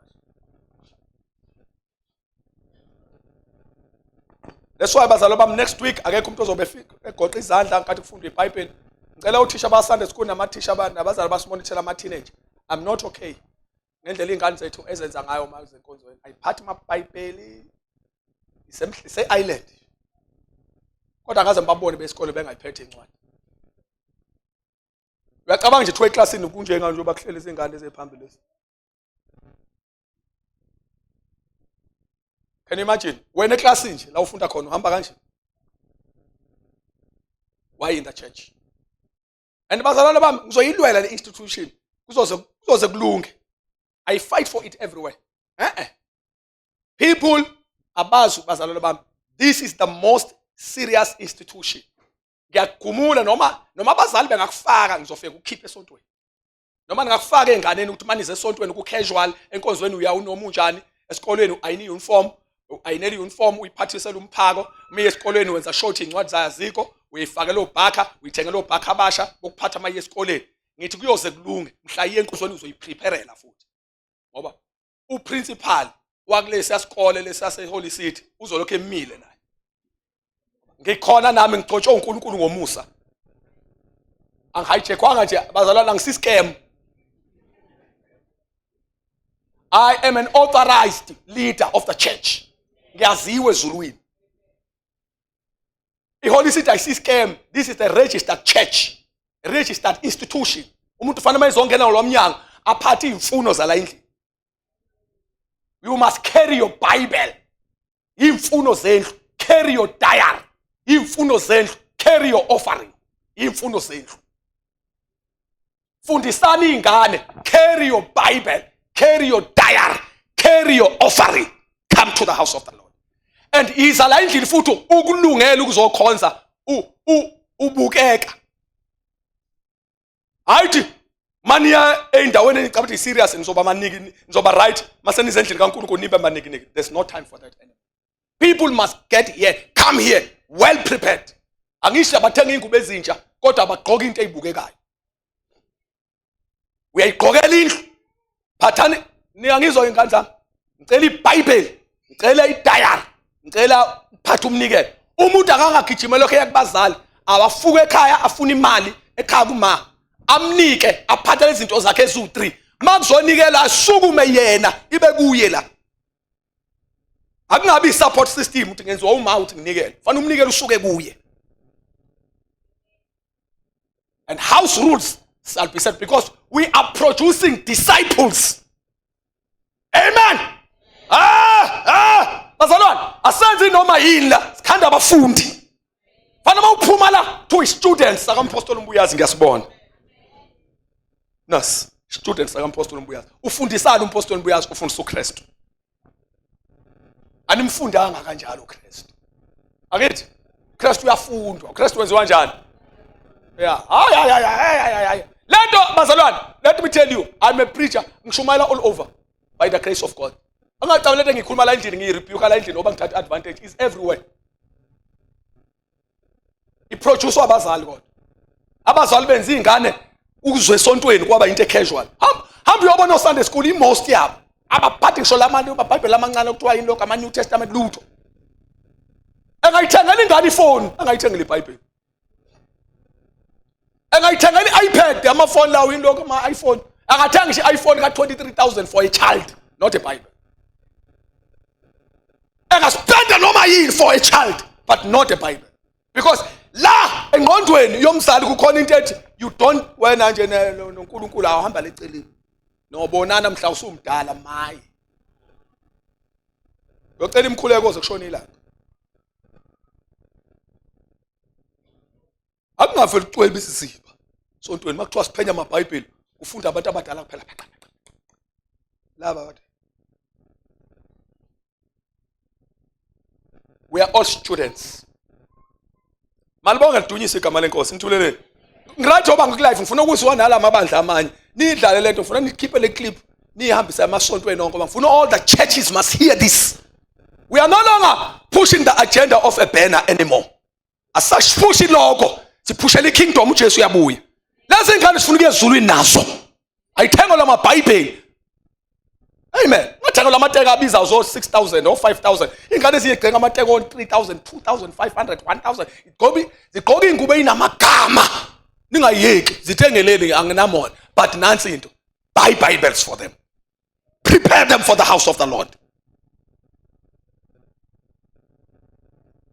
That's why bazalwa bami next week akekho umuntu ozobe egoqa izandla nkathi kufundwa iBhayibheli. Ngicela othisha ba Sunday school namathisha nabazali basimonithela ama teenage. I'm not okay. Ngendlela iy'ngane zethu ezenza ngayo uma zenkonzweni ayiphathi amabhayibheli ise-island kodwa akaze ngibabone besikole bengayiphethe incwadi uyacabanga nje kuthiwa eklasini kunjenga njengoba kuhleli izingane eziphambili lezi. Can you imagine wena eklasini nje la ufunda khona uhamba kanje? Why in the church? And bazalwane bami ngizoyilwela le institution kuzoze kuzoze kulunge. I fight for it everywhere. Eh people abazi bazalwane bami this is the most serious institution. Ngiyagumula noma noma abazali bengakufaka ngizofika ukukhipha esontweni. Noma ningakufaka enganeni ukuthi manize esontweni ku casual enkonzweni uya unoma unjani esikolweni ayini uniform ayineli uniform uyiphathisela umphako uma esikolweni wenza short incwadi zayo azikho uyifakela obhakha uyithengela obhakha abasha bokuphatha amaye esikoleni ngithi kuyoze kulunge mhla iye enkonzweni uzoyipreparela futhi ngoba uprincipal wakulesiya sikole lesase Holy City uzolokhu emile naye ngikhona nami ngigcotshwe uNkulunkulu ngomusa angihijackanga nje bazalwane angisiscam. I am an authorized leader of the church. Ngiyaziwa ezulwini. IHoly City ayisiscam. This is the registered church, registered institution. Umuntu ufanele mayizongena lo mnyango aphathe izimfuno zala endlini. You must carry your Bible. Imfuno zendlu, carry your diary. Imfuno zendlu, carry your offering. Imfuno zendlu. Fundisani ingane, carry your Bible, carry your diary, carry your offering. Come to the house of the Lord. And iza la endlini futhi ukulungela ukuzokhonza ubukeka. Hayi maniya eyindaweni enicabanga ukuthi serious nizoba maniki nizoba right mase nize endlini kaNkulunkulu nibe maniki niki. There's no time for that anymore. People must get here, come here well prepared. Angisho abathenga ingubo ezintsha kodwa abagqoka into ezibukekayo. Uyayigqokela indlu. Phathani niyangizwa ingane zami. Ngicela iBhayibheli, ngicela idiary, ngicela uphathe umnikelo. Umuntu akangagijima lokho eyakubazali, awafuke ekhaya afuna imali ekhaya kuma. Amnike aphathe lezi zinto zakhe eziwu3. Makuzonikela asukume yena ibe kuye la. Akungabi support system ukuthi ngenziwa uma uthi nginikele. Fanele umnikelo usuke kuye. And house rules shall be set because we are producing disciples. Amen. Ah, ah, bazalwane, asenzi noma yini la, sikhanda abafundi. Fana mawuphuma la to students sakampostoli uMbuyazi ngiyasibona. Nas, students sakampostoli uMbuyazi. Ufundisani umpostoli uMbuyazi? Ufundisa uKristu. Animfundanga kanjalo uKristu. Akithi Kristu uyafundwa. uKristu wenziwa kanjani? Yeah. Hayi hayi hayi hayi. Lento bazalwane, let me tell you, I'm a preacher, ngishumayela all over by the grace of God. Angacabanga lento ngikhuluma la endlini ngiyirebuke la endlini ngoba ngithatha advantage is everywhere. Iproduce abazali kodwa. Abazali benza izingane ukuzwe esontweni kwaba into casual. Hamba hamba uyobona oSunday school imost yabo. Abaphathi ngisho lamanye amabhayibheli amancane okuthiwa yini lokho ama New Testament lutho. Engayithengela ingane ifoni, angayithengela iBhayibheli. Engayithengela i-iPad amafoni lawo yini lokho ama iPhone. Akathengi ngisho i-iPhone ka 23000 for a child, not a Bible. Engaspenda noma yini for a child but not a Bible. Because la engqondweni yomzali kukhona into ethi you don't wena nje noNkulunkulu awuhamba leceleni. Nobonana mhla usumdala maye. Yocela imkhuleko oze kushona ilanga. Akungaveli ucwebe isiziba. Sontweni makuthiwa siphenya amaBhayibheli kufunda abantu abadala kuphela. Laba kade. We are all students. Malibonge lidunyise igama lenkosi nithuleleni. Ngiright ngoba ngikulive ngifuna ukuzwa nala mabandla amanye. Nidlale lento ngifuna nikhiphe le clip nihambise emasontweni onke ngoba ngifuna all the churches must hear this. We are no longer pushing the agenda of a banner anymore. Asasiphushi lokho, siphushela ikingdom uJesu uyabuya. Lezi ngane sifuna ukuya ezulwini nazo. Ayithengwe lamabhayibheli. Amen. Ngathenga lamateka abiza zo 6000 or 5000. Ingane ziyegcenga amateka on 3000, 2500, 1000. Igqoki zigqoka ingubo enamagama. Ningayeki, zithengeleni anginamona. But nansi into. Buy Bibles for them. Prepare them for the house of the Lord.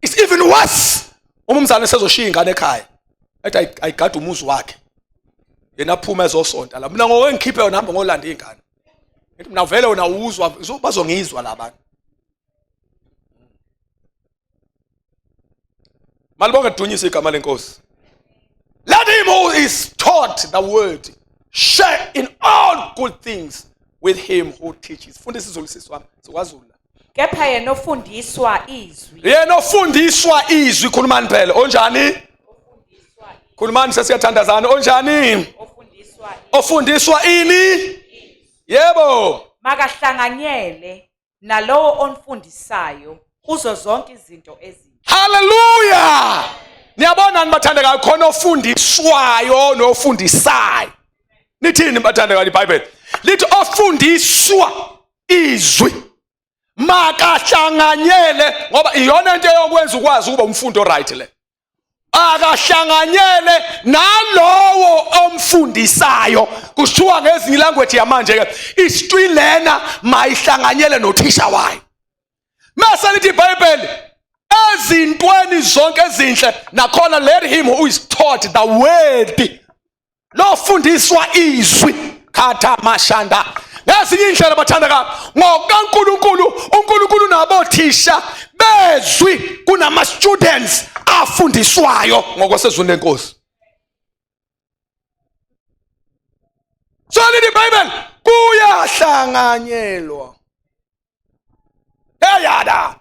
It's even worse. Uma umzali esezoshiya ingane ekhaya. Ethi ayigade umuzi wakhe. Yena aphuma ezosonta la. Mina ngoke ngikhiphe yona hamba ngolanda ingane. Ngithi mina vele wena uzwa bazongizwa la bantu. Malibonge dunyise igama lenkosi. Let him who is taught the word share in all good things with him who teaches. Funda isiZulu sisi wami, sikwaZulu. Kepha yena ofundiswa izwi. Yena ofundiswa izwi khulumani phela. Onjani? Khulumani sesiyathandazana. Onjani? Ofundiswa ini? Yebo. Makahlanganyele nalowo onfundisayo kuzo zonke izinto ezinhle. Hallelujah! Niyabona nibathandekayo khona ofundiswayo nofundisayo. Nithini bathandekayo iBhayibheli? Lithi ofundiswa izwi makahlanganyele ngoba iyona into eyokwenza ukwazi ukuba umfundi oright le. Akahlanganyele nalowo omfundisayo. Kushiwa ngezinye language yamanje ke istwi lena mayihlanganyele nothisha wayo. Mase lithi iBhayibheli ezintweni zonke ezinhle nakhona let him who is taught the word lofundiswa izwi khatha mashanda ngezinye indlela bathandeka ngokaNkuluNkulu uNkulunkulu nabothisha bezwi kunama students afundiswayo ngokwasezwini lenkosi. So lithi iBhayibheli kuyahlanganyelwa. Eyada.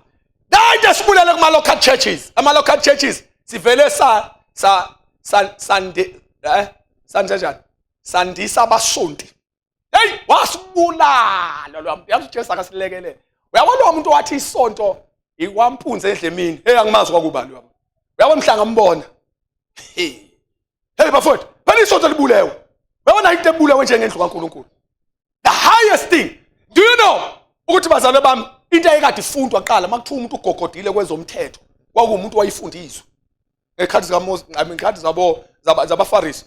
Danje sibulele kuma local churches. Ama local churches sivele sa sa sa sande eh sanjani? Sandisa abasonti. Hey wasibulala lo muntu. Yazi uJesu akasilekelele. Uyabona lo muntu wathi isonto ikwampunzi edlemini. Hey angimazi kwakubani uyabona. Uyabona mhla ngambona. Hey. Hey bafowethu, phela isonto libulewe. Uyabona into ebulewe njengendlu kaNkuluNkulu. The highest thing. Do you know ukuthi bazalwane bami into ayekade ifundwa kuqala makuthiwa umuntu ugogodile kwezomthetho kwakuwumuntu wayifundiswa ngekhathi zikaMose, I mean ngekhathi zabo zabaFarisi.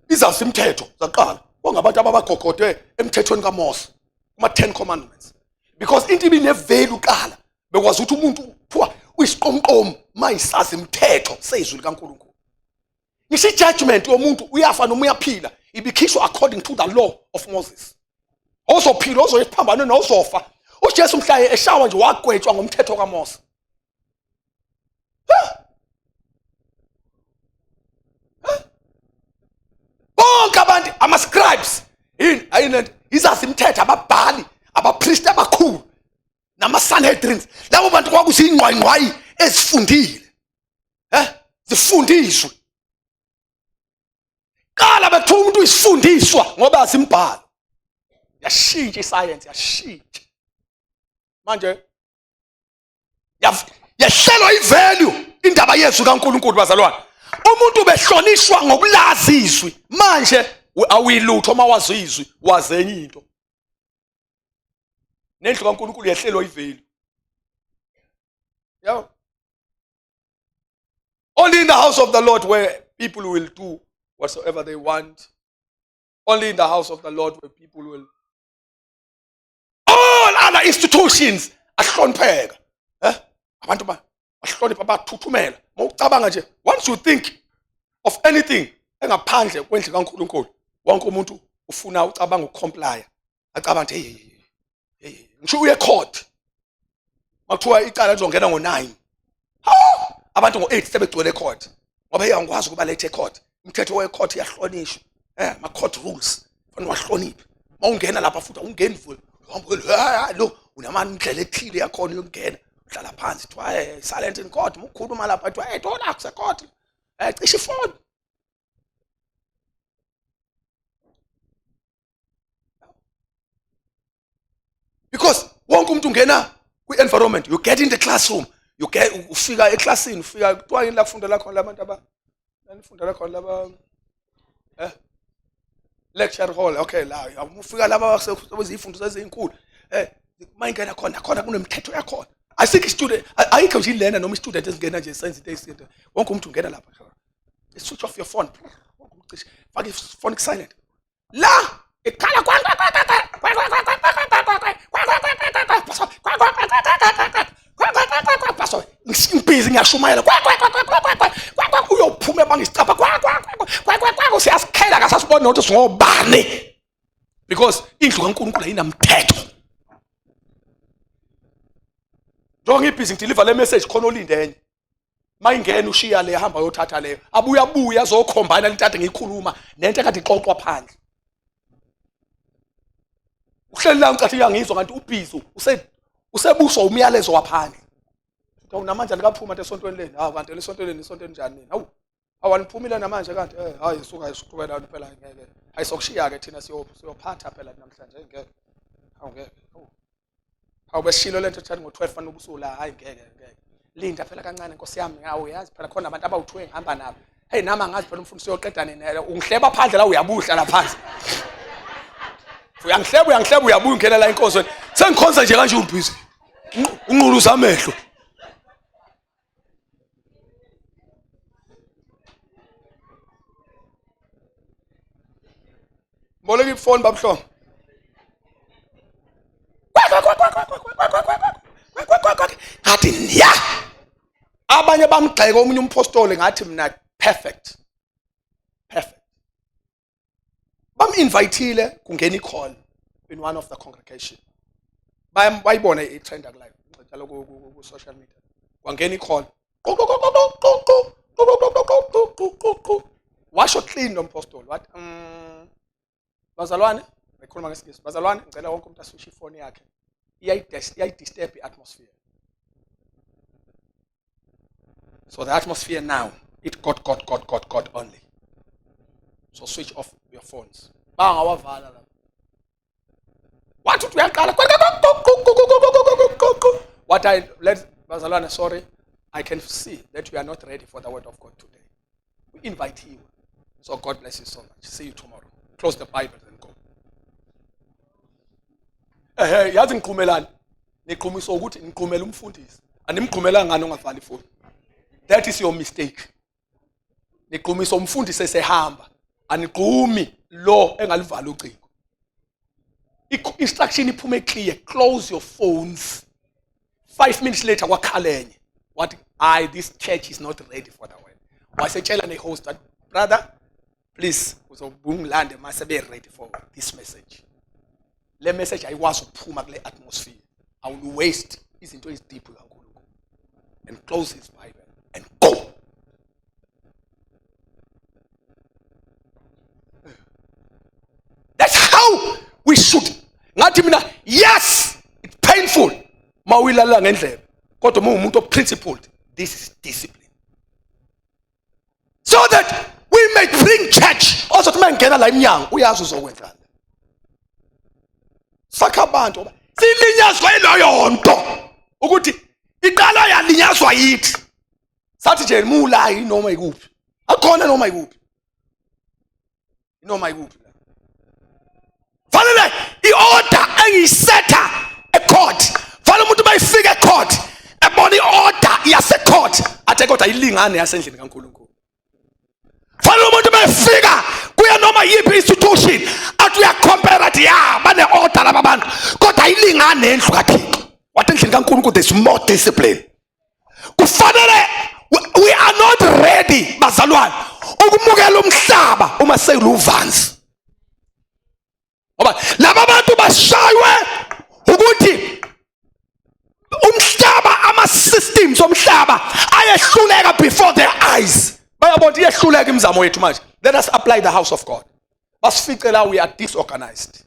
Izazi imithetho zaqala kwangabantu ababagogode emthethweni kaMose kuma 10 commandments because into ibine value qala bekwazi ukuthi umuntu kuthiwa uyisiqomqomo mayisazi imithetho sezwi likaNkuluNkulu. Ngisho ijudgment yomuntu uyafa noma uyaphila ibikhishwa according to the law of Moses. Ozophila ozoya esiphambanweni ozofa. UJesu mhla eshawa nje wagwetshwa ngomthetho kaMose. Bonke abantu ama-scribes yini ayini izazi imithetho ababhali abapristi abakhulu nama-sanhedrins labo bantu kwakuziyingqwayingqwayi ezifundile eh zifundiswe qala bekuthiwa umuntu uyisifundiswa ngoba azimbhalo yashintsha isayensi yashintsha manje yehlelwa ivalue indaba yezwi kaNkuluNkulu bazalwane umuntu behlonishwa ngokulazi izwi manje awuyilutho uma wazi izwi wazi enye into nendlu kaNkuluNkulu yehlelwa ivalue yabo Only in the house of the Lord where people will do whatsoever they want. Only in the house of the Lord where people will. All other institutions ahlonipheka. Eh? Abantu bahlonipha bathuthumela. Mawucabanga nje once you think of anything engaphandle kwendlu kaNkulunkulu, wonke umuntu ufuna ucabanga ukucomplya. Acabanga hey hey hey ngisho uye court. Makuthiwa icala lizongena ngo-9. Hawu! Abantu ngo-8 sebegcwele ecourt. Ngoba hey angikwazi ukuba late ecourt. Umthetho wecourt uyahlonishwa. Eh, ma court rules fanele wahloniphe. Mawungena lapha futhi awungeni futhi. Uhamba lo unamandlela ethile yakhona yokungena. Uhlala phansi kuthiwa hey silent in court. Mukhuluma lapha kuthiwa hey thola kuse court. Eh cishe ifoni. Because wonke umuntu ungena kwi-environment you get in the classroom you get ufika eklasini ufika kuthiwa yini la kufundela khona labantu aba nanifundela khona laba eh lecture hall okay la ufika laba sebezifundiso ezinkulu eh mayingena khona khona kunemithetho yakhona asikho student ayikho nje ilena noma istudent esingena nje senze into eyisinto wonke umuntu ungena lapha switch off your phone wonke umuntu cishe faka ifone silent la ikhala ngibhizi ngiyashumayela uyophuma ebanga isicapha siyasikhela kasasibona nokuthi singobani because indlu kaNkulunkulu ayinamthetho njengoba ngibhizi ngideliver le message khona olinde enye mayingena ushiya le hamba yothatha leyo abuye abuye azokhombana lento ade ngiyikhuluma nento ekade ixoxwa phandle uhleli la ucathi uyangizwa kanti ubhizi usebuswa umyalezo waphandle awu namanje alikaphuma nto esontweni leni hawu kanti esontweni leni isontweni njani nini hawu hawu aliphumile namanje kanti eh hayi suka isuqhubela phela ngeke hayi sokushiya ke thina siyophatha phela namhlanje ngeke hawu ngeke hawu Hawu besishilo lento thani ngo-12 fanele ubusula hayi ngeke ngeke. Linda phela kancane nkosi yami ngawo yazi phela khona abantu abawu-2 engihamba nabo. Hey nami angazi phela umfundisi uyoqeda nini ungihleba phandle la uyabuhla la phansi. Uyangihleba uyangihleba uyabuya ungena la enkonzweni. Sengikhonza nje kanje ubhizi. Unquluza amehlo. Boleka ifoni babuhlongo. Ngathi ya. Abanye bamgxeka omunye umpostoli ngathi mina perfect. Perfect. Bam-invitile kungena i-call in one of the congregation. Bayibona i-trend live njalo ku-social media. Kwangena i-call. Washo clean lo mpostoli wathi bazalwane ngikhuluma ngesingisi bazalwane ngicela wonke umuntu aswishe ifoni yakhe iyayidisturb i-atmosphere. So the atmosphere now, it got, God, God, God, God only. So switch off your phones. Bangawavala lapho. Wathi uthi uyaqala. What I let bazalwane sorry, I can see that you are not ready for the word of God today. We invite you. So God bless you so much. See you tomorrow. Close the Bible and go. Ehe, yazi ngiqhumelani? Niqhumiswa ukuthi ngiqhumela umfundisi. Animqhumelanga ngani ongavali ifoni. That is your mistake. Niqhumiswa umfundisi esehamba. Aniqhumi lo engalivala ucingo. Instruction iphume clear, close your phones. 5 minutes later kwakhala enye. Wathi, I this church is not ready for the word. Wasetshela ne-host that Brother, please uzobungilande mase be ready for this message. Le message ayikwazi ukuphuma kule atmosphere. I will waste izinto ezideep kaNkulunkulu. And close his Bible and go. That's how we should. Ngathi mina, yes, it's painful. Mawuyilalela ngendlebe. Kodwa uma umuntu oprincipled, this is discipline. So that we may bring church. Ozothi uma ngena la eminyango, uyazi uzokwenzani. Sakha abantu ngoba silinyazwa yileyo nto ukuthi iqala yalinyazwa yithi. Sathi nje mulayi noma ikuphi. Akhona noma ikuphi. Noma ikuphi la. Fanele iorder engiyisetha ecourt. Fanele umuntu bayifika ecourt ebona iorder yasecourt athe kodwa ilingane yasendlini kaNkulunkulu. Fanele umuntu bayifika kuya noma yiphi institution athi uyacompare athi ya bane order laba bantu kodwa ayilingane nendlu kaThixo. Wathi endlini kaNkulunkulu there's more discipline. Kufanele we are not ready bazalwane ukumukela umhlaba uma seyuluvanzi, ngoba laba bantu bashaywe ukuthi umhlaba, ama systems omhlaba ayehluleka before their eyes. Bayabona iyehluleka imizamo yethu manje. Let us apply the house of God. Basifice la, we are disorganized.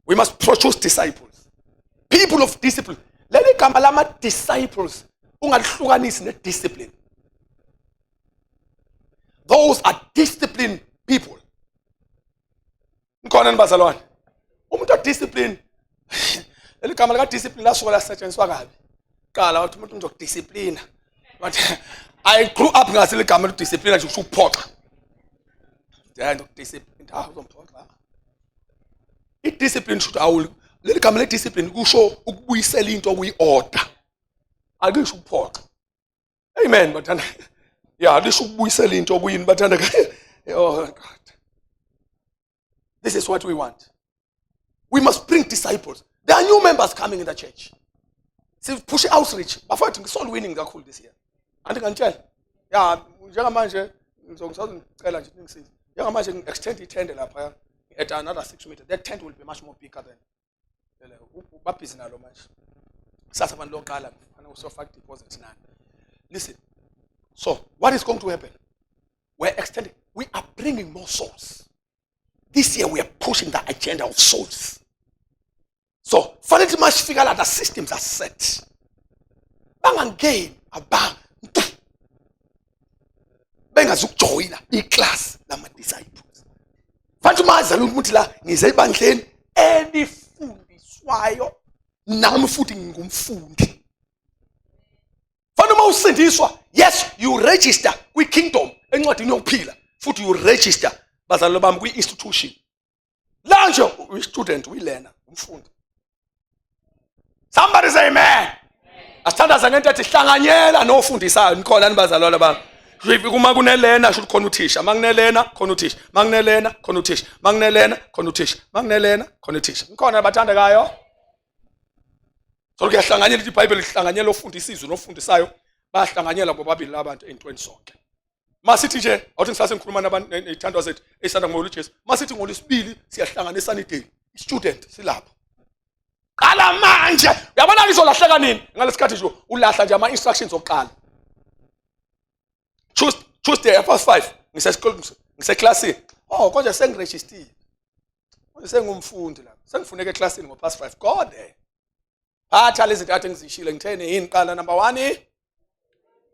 We must produce disciples, people of discipline. Leli gama lama disciples ungalihlukanisi ne discipline. Those are disciplined people. Nikhona nibazalwane? Umuntu odiscipline, leli gama lika discipline lasuka lasetshenziswa kabi. Qala wathi umuntu ngizokudisciplina. But I grew up ngase ligama lidisciplina nje kusho ukuphoxa. Yeah, ngizokudisciplina, ah uzomphoxa. I-discipline should awul leli gama le-discipline kusho ukubuyisela into kuyi-order. Akusho ukuphoxa. Amen bathanda. Yeah, lisho ukubuyisela into kuyini bathanda. Oh God. This is what we want. We must bring disciples. There are new members coming in the church. Siphushe outreach. Bafowethu, ngisoul winning kakhulu this year. Anti ngantshela. Ya, njengamanje ngizongicela nje ningisize. Njengamanje ngi-extend ithende lapha at another 6 meters. That tent will be much more bigger than babhizi nalo manje. Kusasa abantu loqala kufanele usofaka deposit nani. Listen. So, what is going to happen? We're extending. We are bringing more souls. This year we are pushing the agenda of souls. So, fanele masifika la, the systems are set. Bangangeni abantu bengazukujoyina iclass lama disciples. Fanele mazi ukuthi la ngize ebandleni elifundiswayo nami futhi ngingumfundi. Fanele uma usindiswa, yes, you register kwi-kingdom encwadini yokuphila, futhi you register bazalwane bami kwi-institution. La nje uyi-student, uyi-learner, umfundi. Somebody say amen. Asithandaza ngento ethi hlanganyela nofundisayo. Nikhona nibazalwane bami? Uma kunelena sho khona uthisha, uma kunelena khona uthisha, uma kunelena khona uthisha, uma kunelena khona uthisha, uma kunelena khona uthisha. Nikhona abathandekayo? So kuyahlanganyela iBhayibheli, lihlanganyela ofundisa izwi nofundisayo, bayahlanganyela bobabili labantu ey'ntweni zonke. Masithi nje awuthi ngisase ngikhuluma nabantu nezithandwa zethu esisanda kumukela uJesu. Masithi ngolwesibili siyahlanganisana idaily, student silapho. Qala manje, uyabona ngizolahleka nini ngalesikhathi nje ulahla nje ama instructions okuqala. Tuesday half past 5 ngisesikoleni, ngiseklasini. Oh konje sengirejistile, konje sengumfundi la, sengifuneka eklasini ngo past 5. Go there, phatha lezi zinto kade ngizishilo. Ngitheni yini qala? Number 1,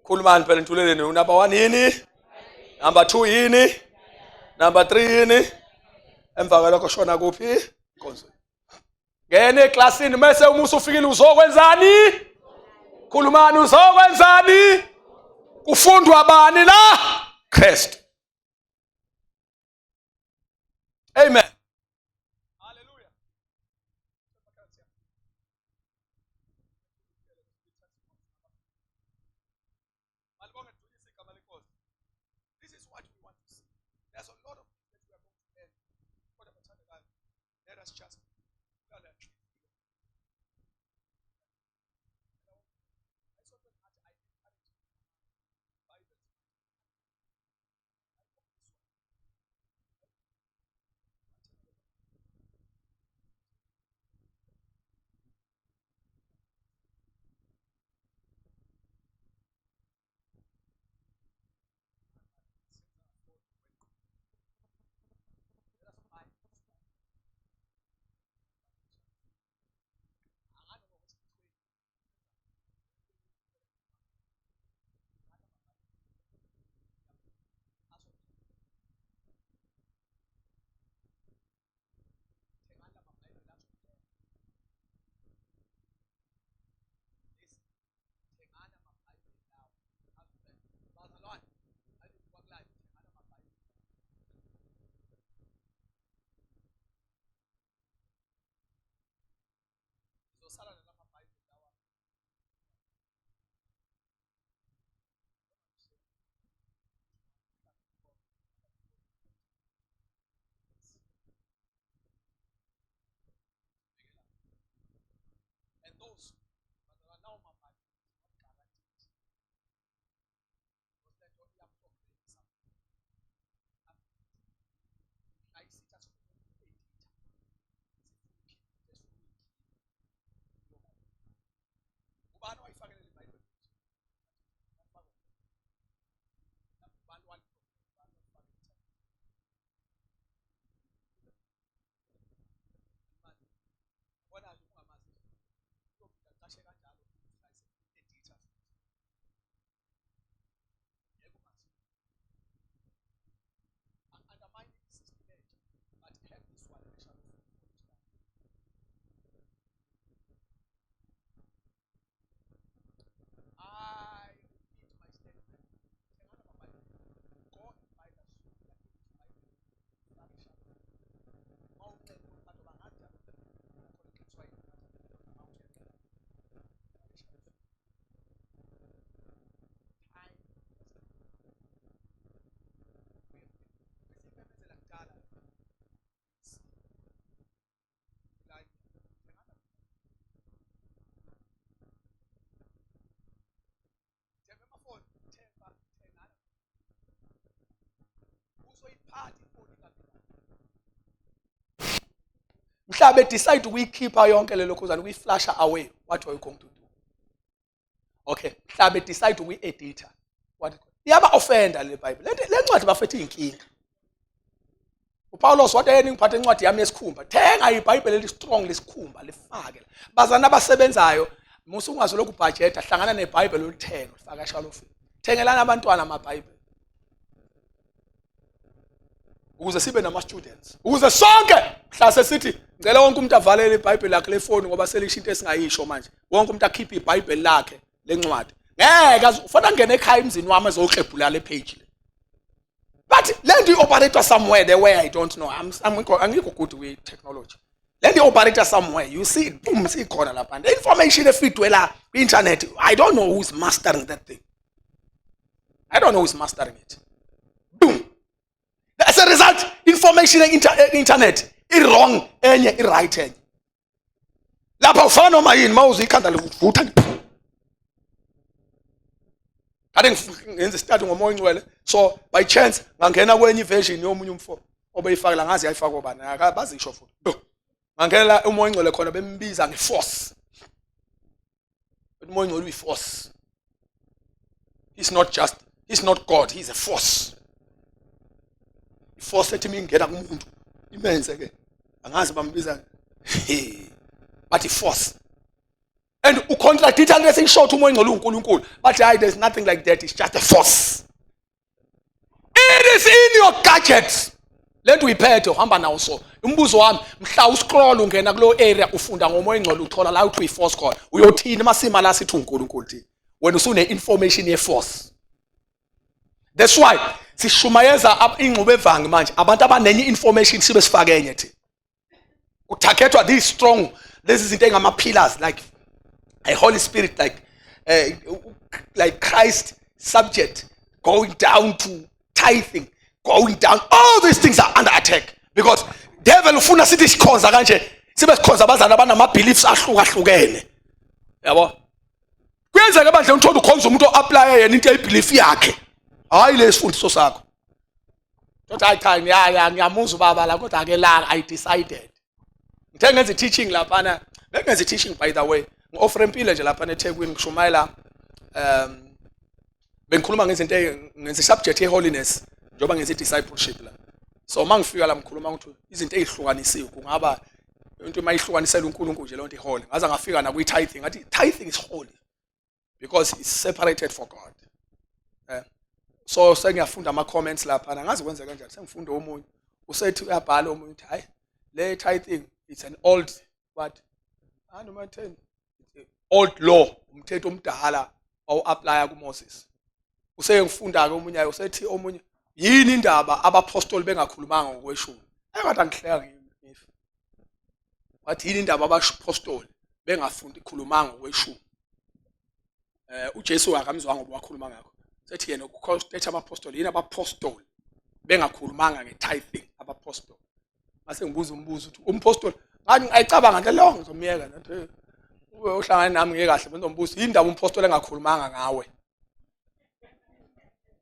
khulumani phela nithuleleni. Number 1 yini? Number 2 yini? Number 3 yini? Emva kwalokho shona kuphi? Inkonzo. Ngena eklasini, mase uma usufikile uzokwenzani? Khulumani, uzokwenzani? Kufundwa bani la? Kristu. Amen. Hallelujah. Malibonge dunyise igama lenkosi. This is what we want to see. There's a lot of things that we are going to learn. Kodwa bathandekayo, let us just And those lawo mabhayibheli guaranteed. Because le nto iyaprogressa. Mhla isitha sifuna uku-editha, sifuna ukukhipha into esifuna ukuyikhipha. Ubani owayifakele le Bible? Ubani waliprogram? Ubani walifaka? Yabona nje ungamazi uyophinda aqashe kanjalo editor futhi. Ngeke umazi. Undermine i-system entsha, but have this one eshalofini. I repeat my statement. Thengani amaBhayibheli. Go and buy the English Bible. Fake eshalofini. Mawuncenga abantu bangazi njalo khona kuthiwa yini mawuthenga fake eshalofini. Time besiyimemezela kudala like thengana themba amafoni themba thengana uzoyiphatha ifoni ingabi mhla bedecide ukuyikhipha yonke lelo khuzana ukuyiflasha away, what are you going to do? Okay, mhla bedecide ukuyi-editha, what iyaba offender le Bible, le ncwadi bafethu iyinkinga. uPaulos wathi yena ngiphathe incwadi yami yesikhumba. Thenga iBhayibheli eli strong lesikhumba lifake. Bazana abasebenzayo musu ungazolokhu ubudgeta, hlangana neBhayibheli ulithenge ulifake eshalofini. Thengelana abantwana amaBhayibheli ukuze sibe nama-students, ukuze sonke mhla sesithi ngicela wonke umuntu avalele iBhayibheli lakhe lefoni ngoba selisho into esingayisho manje, wonke umuntu akhiphe iBhayibheli lakhe lencwadi. Ngeke ufana ngene ekhaya emzini wami ezoklebhula le page le, but le nto i-operate somewhere the way I don't know. Angikho good with technology. Le nto i-operate somewhere, you see it, boom, sikhona lapha the information efidwe la kwi-internet. I don't know who's mastering that thing. I don't know who's mastering it. Boom, as a result information e-internet i-wrong enye, i-right enye. Lapha ufaka noma yini mawuzwa ikhanda livutha. Kade ngenza istudy ngoMoya Ongcwele, so by chance ngangena kwenye iversion yomunye umfo obeyifakela, ngazi yayifakwa bani, bazisho futhi. Ngangena uMoya Ongcwele khona bembiza ngeforce. UMoya Ongcwele uyi-force. He's not just, he's not God, he's a force. Iforce ethi mingena kumuntu imenze ke angazi bambiza bathi force, and ucontradicta lesi ngisho uMoya Ongcwele uNkulunkulu. Bathi hayi, there's nothing like that, it's just a force. It is in your gadgets. Lento uyiphethe uhamba nawo. So umbuzo wami, mhla uscroll ungena kulo area ufunda ngoMoya Ongcwele, uthola la uthi uyi-force khona, uyothini masima la sithi uNkulunkulu thini? Wena usune information ye-force. That's why sishumayeza ingxube evangi manje, abantu abanenye information sibe sifake enye thina. Kutargetwa these strong, lezi zinto engama-pillars like a Holy Spirit, like Christ subject, going down to tithing, going down, all these things are under attack because devil ufuna sithi sikhonza kanje sibe sikhonza abazali abanama-beliefs ahlukahlukene. Yabo, kuyenzeka ebandleni uthole ukhonza umuntu o-applya yena into eyibelief yakhe, hhayi le sifundiso sakho. Kodwa hayi cha, ya ngiyamuzwa ubaba la, kodwa ake la I decided ngithe ngenza i-teaching laphana. Bengenza i-teaching, by the way, ngi-offrempile nje laphana eThekwini ngishumayela, bengikhuluma ngezinto, ngenza i-subject ye-holiness njengoba ngenza i-discipleship la. So uma ngifika la ngikhuluma ukuthi izinto ey'hlukanisiwe, kungaba into uma ihlukanisela uNkulunkulu nje, leyo nto iholy. Ngaze ngafika nakwi-tithing, ngathi tithing is holy because it's separated for God. So sengiyafunda ama-comments laphana, ngazi kwenze kanjani, sengifunda omunye usethi uyabhala, omunye uthi hayi, le tithing it's an old what, noma 10 old law, umthetho omdala wawu-applya kuMoses. Usengifunda-ke omunye usethi omunye, yini indaba abapostoli bengakhulumanga ngokweshumi? Engathi angihleka ngifa. Wathi yini indaba abapostoli bengafundi khulumanga ngokweshumi? UJesu akamzwanga ngoba wakhuluma ngakho. Sethi yena ethi abapostoli, yini abapostoli bengakhulumanga nge-tithing abapostoli? Mase ngibuza umbuzo ukuthi umpostoli ngani, ngayicabanga nje lo, ngizomyeka nathi. Ube uhlangane nami ngekahle benzombuso yindaba umpostoli engakhulumanga ngawe.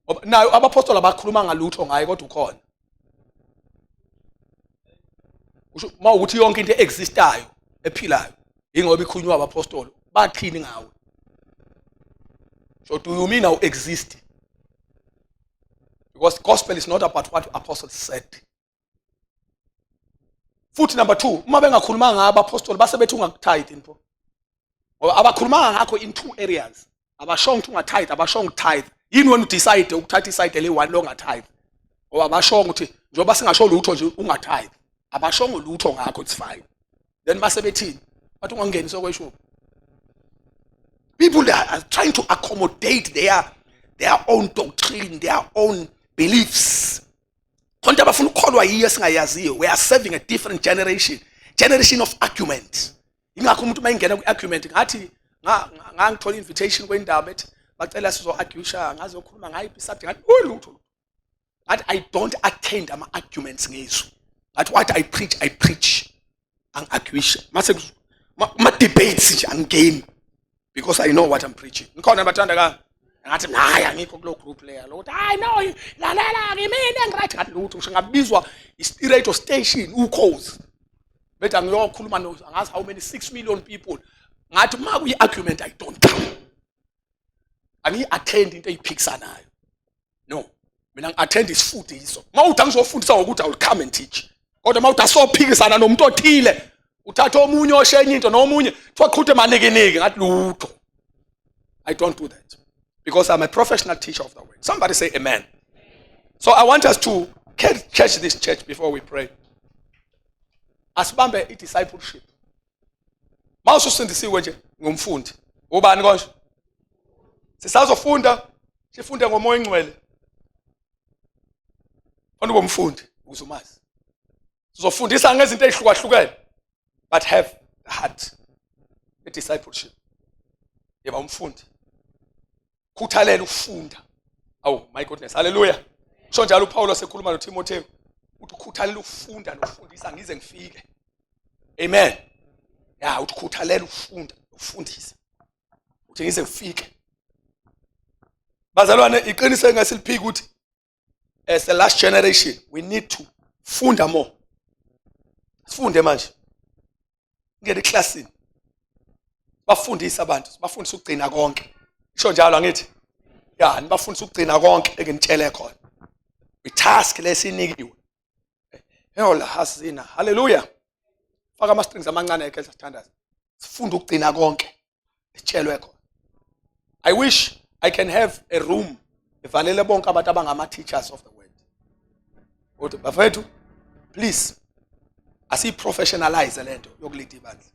Ngoba nayo abapostoli abakhuluma ngalutho ngaye kodwa ukhona. Usho uma ukuthi yonke into existayo ephilayo ingoba ikhulunywa abapostoli bathini ngawe? So do you mean now exist? Because gospel is not about what apostles said. Futhi number 2, uma bengakhulumanga ngabo apostoli base bethi ungakutithe pho. Ngoba abakhulumanga ngakho in two areas. Abashongo ukuthi ungatithe, abashongo tithe. Yini wena udecide ukuthatha iside le one longatithe? Ngoba abashongo ukuthi njengoba singasho lutho nje ungatithe. Abashongo lutho ngakho, it's fine. Then base bethini? Bathi ungangeni sokweshumi. People that are trying to accommodate their own doctrine, their own beliefs. Khona abafuna ukukholwa yiyo esingayaziyo. We are serving a different generation, generation of argument. Ingakho umuntu mayingena kwi-argument ngathi ngangithola invitation kwendaba ethi bacela sizo-argusha ngazokhuluma ngayiphi subject, ngathi ulutho. Ngathi I don't attend ama arguments ngezwi. Ngathi what I preach, I preach. Angi-arguisha. Mase ma debates nje angingeni because I know what I'm preaching. Ngikhona bathanda ka ngathi hayi angikho kulo group leya lo hayi no lalela ngimina engiright, ngathi lutho. Ngisho ngabizwa i-radio station ukhozi bethi angiyokhuluma no angazi how many 6 million people, ngathi uma kuyi-argument I don't come, angiyi-attend into eyiphikisanayo. No, mina ngi-attend isifundiso. Uma uthi angizofundisa ngokuthi I will come and teach, kodwa uma uthi asophikisana nomuntu othile uthatha omunye oshenye into nomunye kuthiwa qhuthe manikiniki, ngathi lutho, I don't do that because I'm a professional teacher of the word. Somebody say amen. So I want us to catch this church before we pray. Asibambe i-discipleship. Mawususindisiwe nje ngumfundi. Ubani konje? Sisazofunda, sifunde ngomoya ongcwele. Fanele ube umfundi ukuze umazi. Sizofundisa ngezinto ezihlukahlukene, but have the heart a discipleship. Yeba umfundi. Khuthalela ukufunda. Oh my goodness, hallelujah. Kusho njalo uPaul sekhuluma noTimotheo uthi ukhuthalela ukufunda nokufundisa ngize ngifike. Amen. Ya, uthi khuthalela ukufunda nokufundisa. Uthi ngize ngifike. Bazalwane, iqiniso engasiliphiki ukuthi as the last generation we need to funda more. Sifunde manje. Ngene eclassini. Bafundise abantu, bafundise ukugcina konke. Isho njalo angithi? Ya, nibafundise ukugcina konke enginitshele khona. I-task lesinikiwe. Yola hasina. Hallelujah. Faka ama strings amancane ekhe sithandaza. Sifunda ukugcina konke esitshelwe khona. I wish I can have a room evalele bonke abantu abangama teachers of the word. Uthi bafethu, please asiyiprofessionalize lento yokuleada ibandla.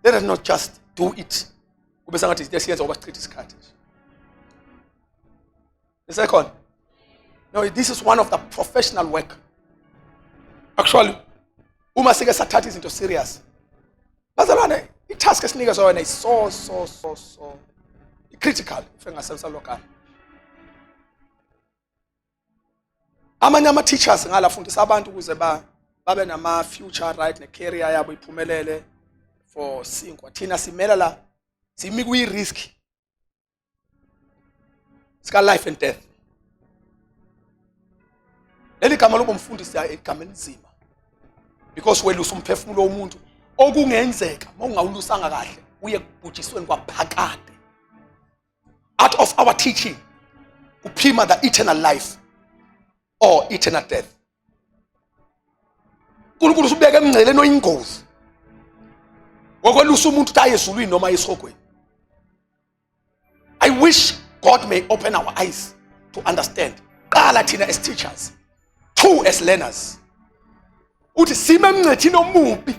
Let us not just do it kube sengathi izinto esiyenza ngoba sichitha isikhathi nje. Isekhona? No, this is one of the professional work. Actually, uma sike sathatha izinto serious, bazalwane, i-task esinikezwa yona is so so so so critical, if engasebenzisa lo gama. Amanye ama-teachers ngala afundisa abantu ukuze ba babe nama-future right ne-career yabo iphumelele for sinkwa. Thina simela la simi kuyi-risk sika life and death. Leli gama lobo mfundisi igama elinzima because welusa umphefumulo womuntu okungenzeka uma ungawulusanga kahle uye kubhujisweni kwaphakade. Out of our teaching kuphima the eternal life or eternal death. uNkulunkulu usubeka emngceleni oyingozi ngokwelusa umuntu ukuthi aye ezulwini noma esihogweni. I wish God may open our eyes to understand. Qala thina as teachers, two as learners, uthi sime emngcethini omubi.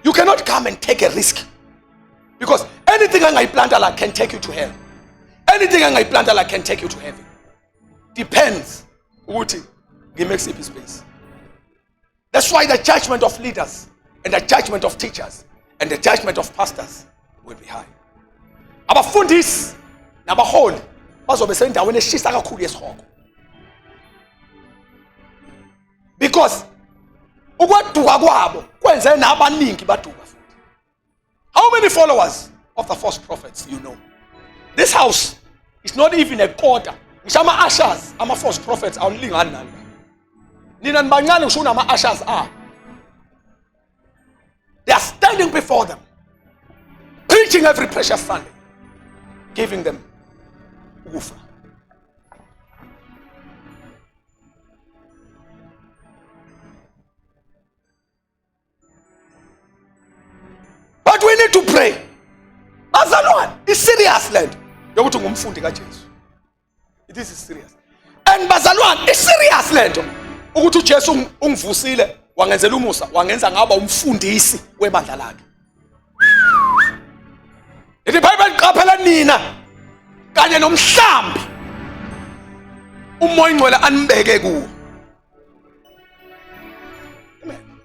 You cannot come and take a risk because anything angayiplanta la can take you to hell, anything angayiplanta la can take you to heaven. Depends ukuthi ngime kusiphi space. That's why the judgment of leaders and the judgment of teachers and the judgment of pastors will be high. Abafundisi nabaholi bazobe sendaweni eshisa kakhulu yesihogo because ukwaduka kwabo kwenze nabaningi baduka futhi. How many followers of the false prophets you know? This house is not even a quarter. Ngisho ama-ushers, ama-false prophets awulingani nani. Nina nibancane ngisho unama-ushers abo. They are standing before them, preaching every precious Sunday, giving them ukufa. But we need to pray. Bazalwane, i-serious lento yokuthi ngumfundi kaJesu. This is serious. And bazalwane, i-serious lento ukuthi uJesu ungivusile, wangenzela umusa, wangenza ngaba umfundisi webandla lakhe. Lithi iBhayibheli qaphela nina kanye nomhlambi uMoya oNgcwele anibeke kuwo. Amen.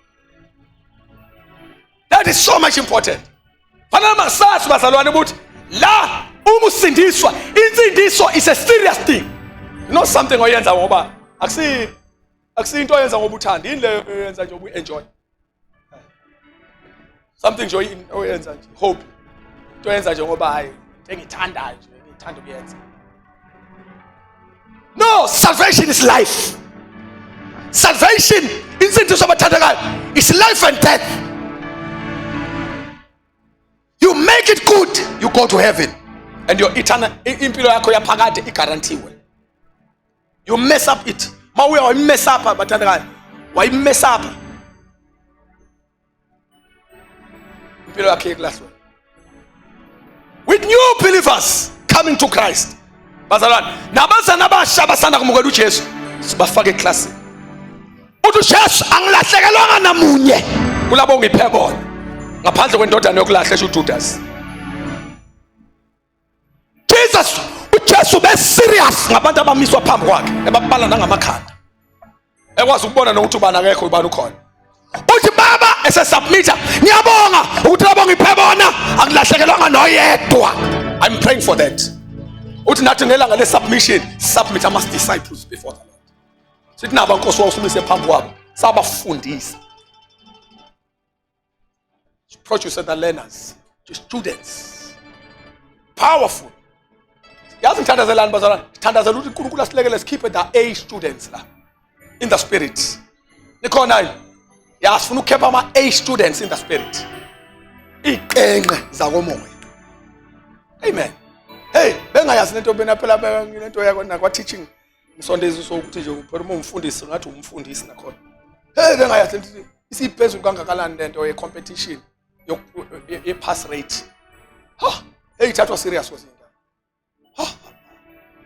That is so much important. Fanele masazi bazalwane ukuthi la uma usindiswa, insindiso is a serious thing. Not something oyenza ngoba akusi akusinto oyenza ngoba uthanda, yini leyo oyenza nje ubu enjoy. Something nje oyenza nje hope. Into oyenza nje ngoba hayi engithandayo nje ngithanda ukuyenza. No, salvation is life. Salvation, insindiso abathandekayo, is life and death. You make it good, you go to heaven. And your eternal impilo yakho yaphakade igarantiwe. You mess up it. Mawuya wayimess up abathandekayo. Wayimess up. Impilo yakhe ekulahlweni. With new believers coming to Christ. Bazalwane, nabazana abasha abasanda kumukela uJesu, sibafake eklasini. Uthi uJesu angilahlekelwanga namunye kulabo ngiphe bona ngaphandle kwendodana yokulahla esho uJudas. Jesus uJesu be serious ngabantu abamiswa phambi kwakhe ebabala nangamakhanda ekwazi ukubona nokuthi ubani akekho ubani ukhona uthi baba esesubmita ngiyabonga ukuthi labo ngiphe bona angilahlekelwanga noyedwa. I'm praying for that. Uthi nathi ngelanga le submission submit ama disciples before the Lord. Sithi naba Nkosi wawusumise phambi kwabo sabafundisa. Produce the learners, the students. Powerful. Yazi ngithandazelani bazalwane? Ngithandazela ukuthi uNkulunkulu asilekele sikhiphe the A students la in the spirit. Nikhona yini? Ya sifuna ukukhepha ama A students in the spirit. Iqenqe zakomoya. Amen. Hey, bengayazi lento bena phela lento yakho nakwa teaching. Ngisondeza sokuthi nje phela uma umfundisi ngathi umfundisi nakhona. Hey, bengayazi lento isiphezulu kangakanani lento ye competition ye pass rate. Ha, hey ithathwa serious kwezinye indawo. Ha,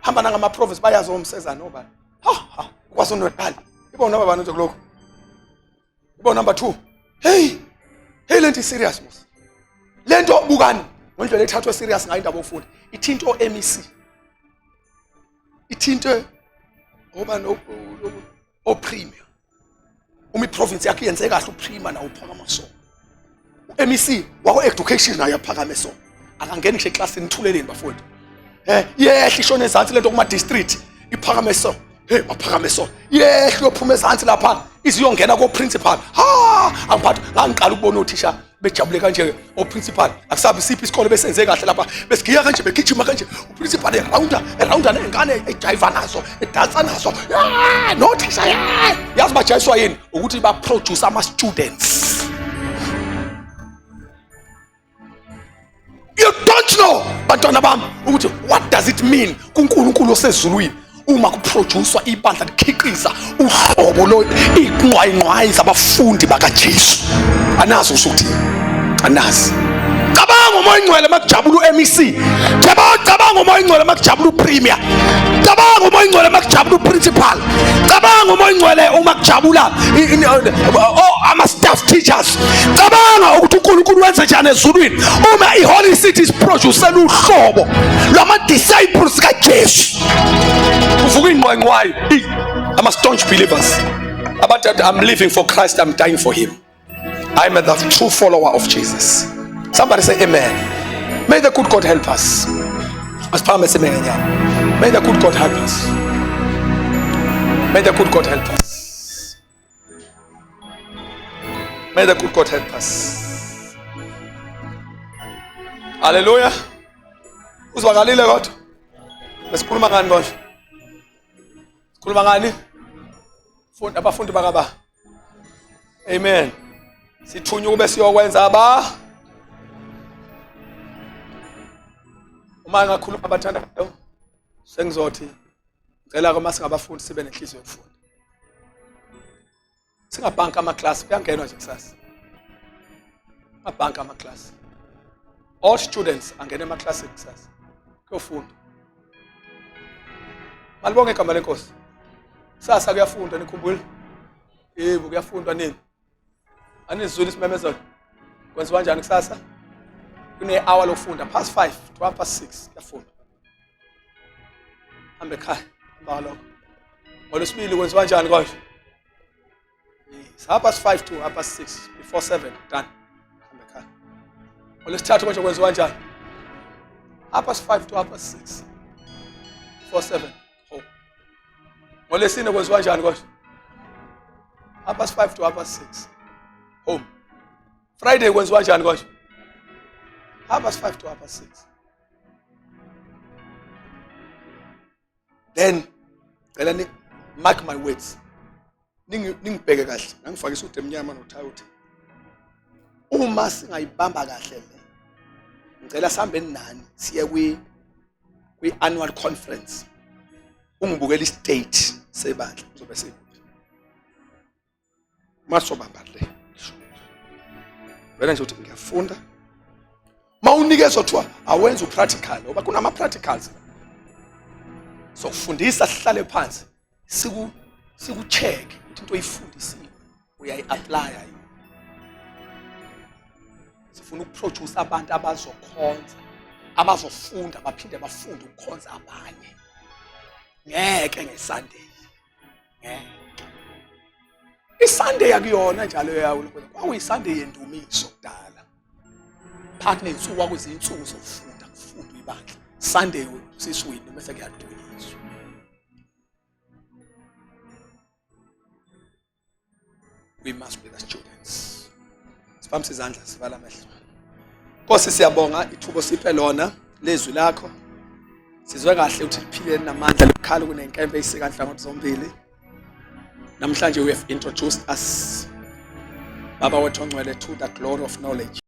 hamba nangama province bayazi omsezana obani. Ha, ha, KwaZulu Natal. Ibo number bani nje kulokho? Ibo number 2. Hey, hey lento serious mos. Lento bukani ngendlela ethathwa serious ngayo indaba yokufunda. Ithinto o MEC. Ithinte oba no o premier. Uma iprovince yakhe yenze kahle uprima nawo uphakama so. U-MEC wako education naye aphakame so. Akangeni ngisho eclassini thuleleni bafowethu. Yehla ishona ezansi lento kuma district iphakame so. Hey baphakame so. Yehla uyophuma ezansi lapha iziyongena ko principal. Ha angiphathi ngangiqala ukubona othisha bejabule kanje o principal akusabi siphi isikole besenze kahle lapha besigiya kanje begijima kanje uprincipal erounda erounda nezingane ejiva nazo edansa nazo. Nothisha yazi bajayiswa yini ukuthi ba produce ama students. You don't know bantwana bami ukuthi what does it mean kuNkulunkulu osezulwini uma kuproducewa ibandla likhiqiza uhlobo lo inqwayinqwayi zabafundi bakaJesu. Anazi ukuthi anazi. Cabanga uMoya oNgcwele makujabula uMEC. Cabanga uMoya oNgcwele makujabula uPremier. Cabanga uMoya oNgcwele makujabula uPrincipal. Cabanga uMoya oNgcwele uma kujabula ama staff teachers. Cabanga ukuthi uNkulunkulu wenze njani ezulwini uma iHoly City is produce uhlobo lwama disciples kaJesu. Uvuka ingqwayingqwayi ama staunch believers. Abantu I'm living for Christ, I'm dying for him. I'm the true follower of Jesus. Somebody say amen. May the good God help us. Asiphakame sime ngenyawo. May the good God help us. May the good God help us. May the good God help us. Haleluya. Uzwakalile kodwa. Besikhuluma ngani konje? Sikhuluma ngani? Funda abafundi bakaba. Amen. Sithunywa kube siyokwenza aba Uma ngakhuluma abathandayo sengizothi ngicela uma singabafundi sibe nenhliziyo yokufunda. Singabhanka amaklasi kuyangenwa nje kusasa. Ngabhanka amaklasi. All students angena emaklasini kusasa. Kuyofunda. Malibonge igama lenkosi. Kusasa kuyafundwa nikhumbule. Yebo kuyafundwa nini? Anizwile isimemezelo. Kwenziwa njani kusasa? Kune hour lokufunda past 5 to half past 6 kuyafundwa. Hambe ekhaya emva kwalokho. Ngolwesibili kwenziwa njani konje? Yes, half past 5 to half past 6 before 7 done. Hambe ekhaya. Ngolwesithathu konje kwenziwa njani? Half past 5 to half past 6 before 7 home. Ngolwesine kwenziwa njani konje? Half past 5 to half past 6 home. Friday kwenziwa njani konje? Half past 5 to half past 6. Then cela ni mark my words. Ningibheke kahle, ngangifake isudu emnyama nothawuthi. Uma singayibamba kahle le, ngicela sihambe nani siye kwi kwi-annual conference ungibukela istate sebandla uzobe sekuphi masobamba le vele nje uthi ngiyafunda mawunikezwa kuthiwa awenze upractical ngoba kunama practicals sokufundisa sihlale phansi siku sikucheck ukuthi into oyifundisiwe uyayi-applya yini sifuna ukuproduce abantu abazokhonza abazofunda baphinde bafunde ukukhonza abanye ngeke ngesunday ngeke isunday akuyona njalo yawo kwakuyisunday yendumiso kudala phakathi ney'nsuku kwakuzinsuku zokufunda kufundwa ibandla sunday siswini bese kuyadunyiswa We must be the students. Sibamse izandla sivala amehlo. Nkosi siyabonga ithuba siphe lona lezwi lakho. Sizwe kahle ukuthi liphile namandla libukhali kunenkembe isika nhlangothi zombili. Namhlanje we have introduced us Baba wethu ongcwele to the glory of knowledge.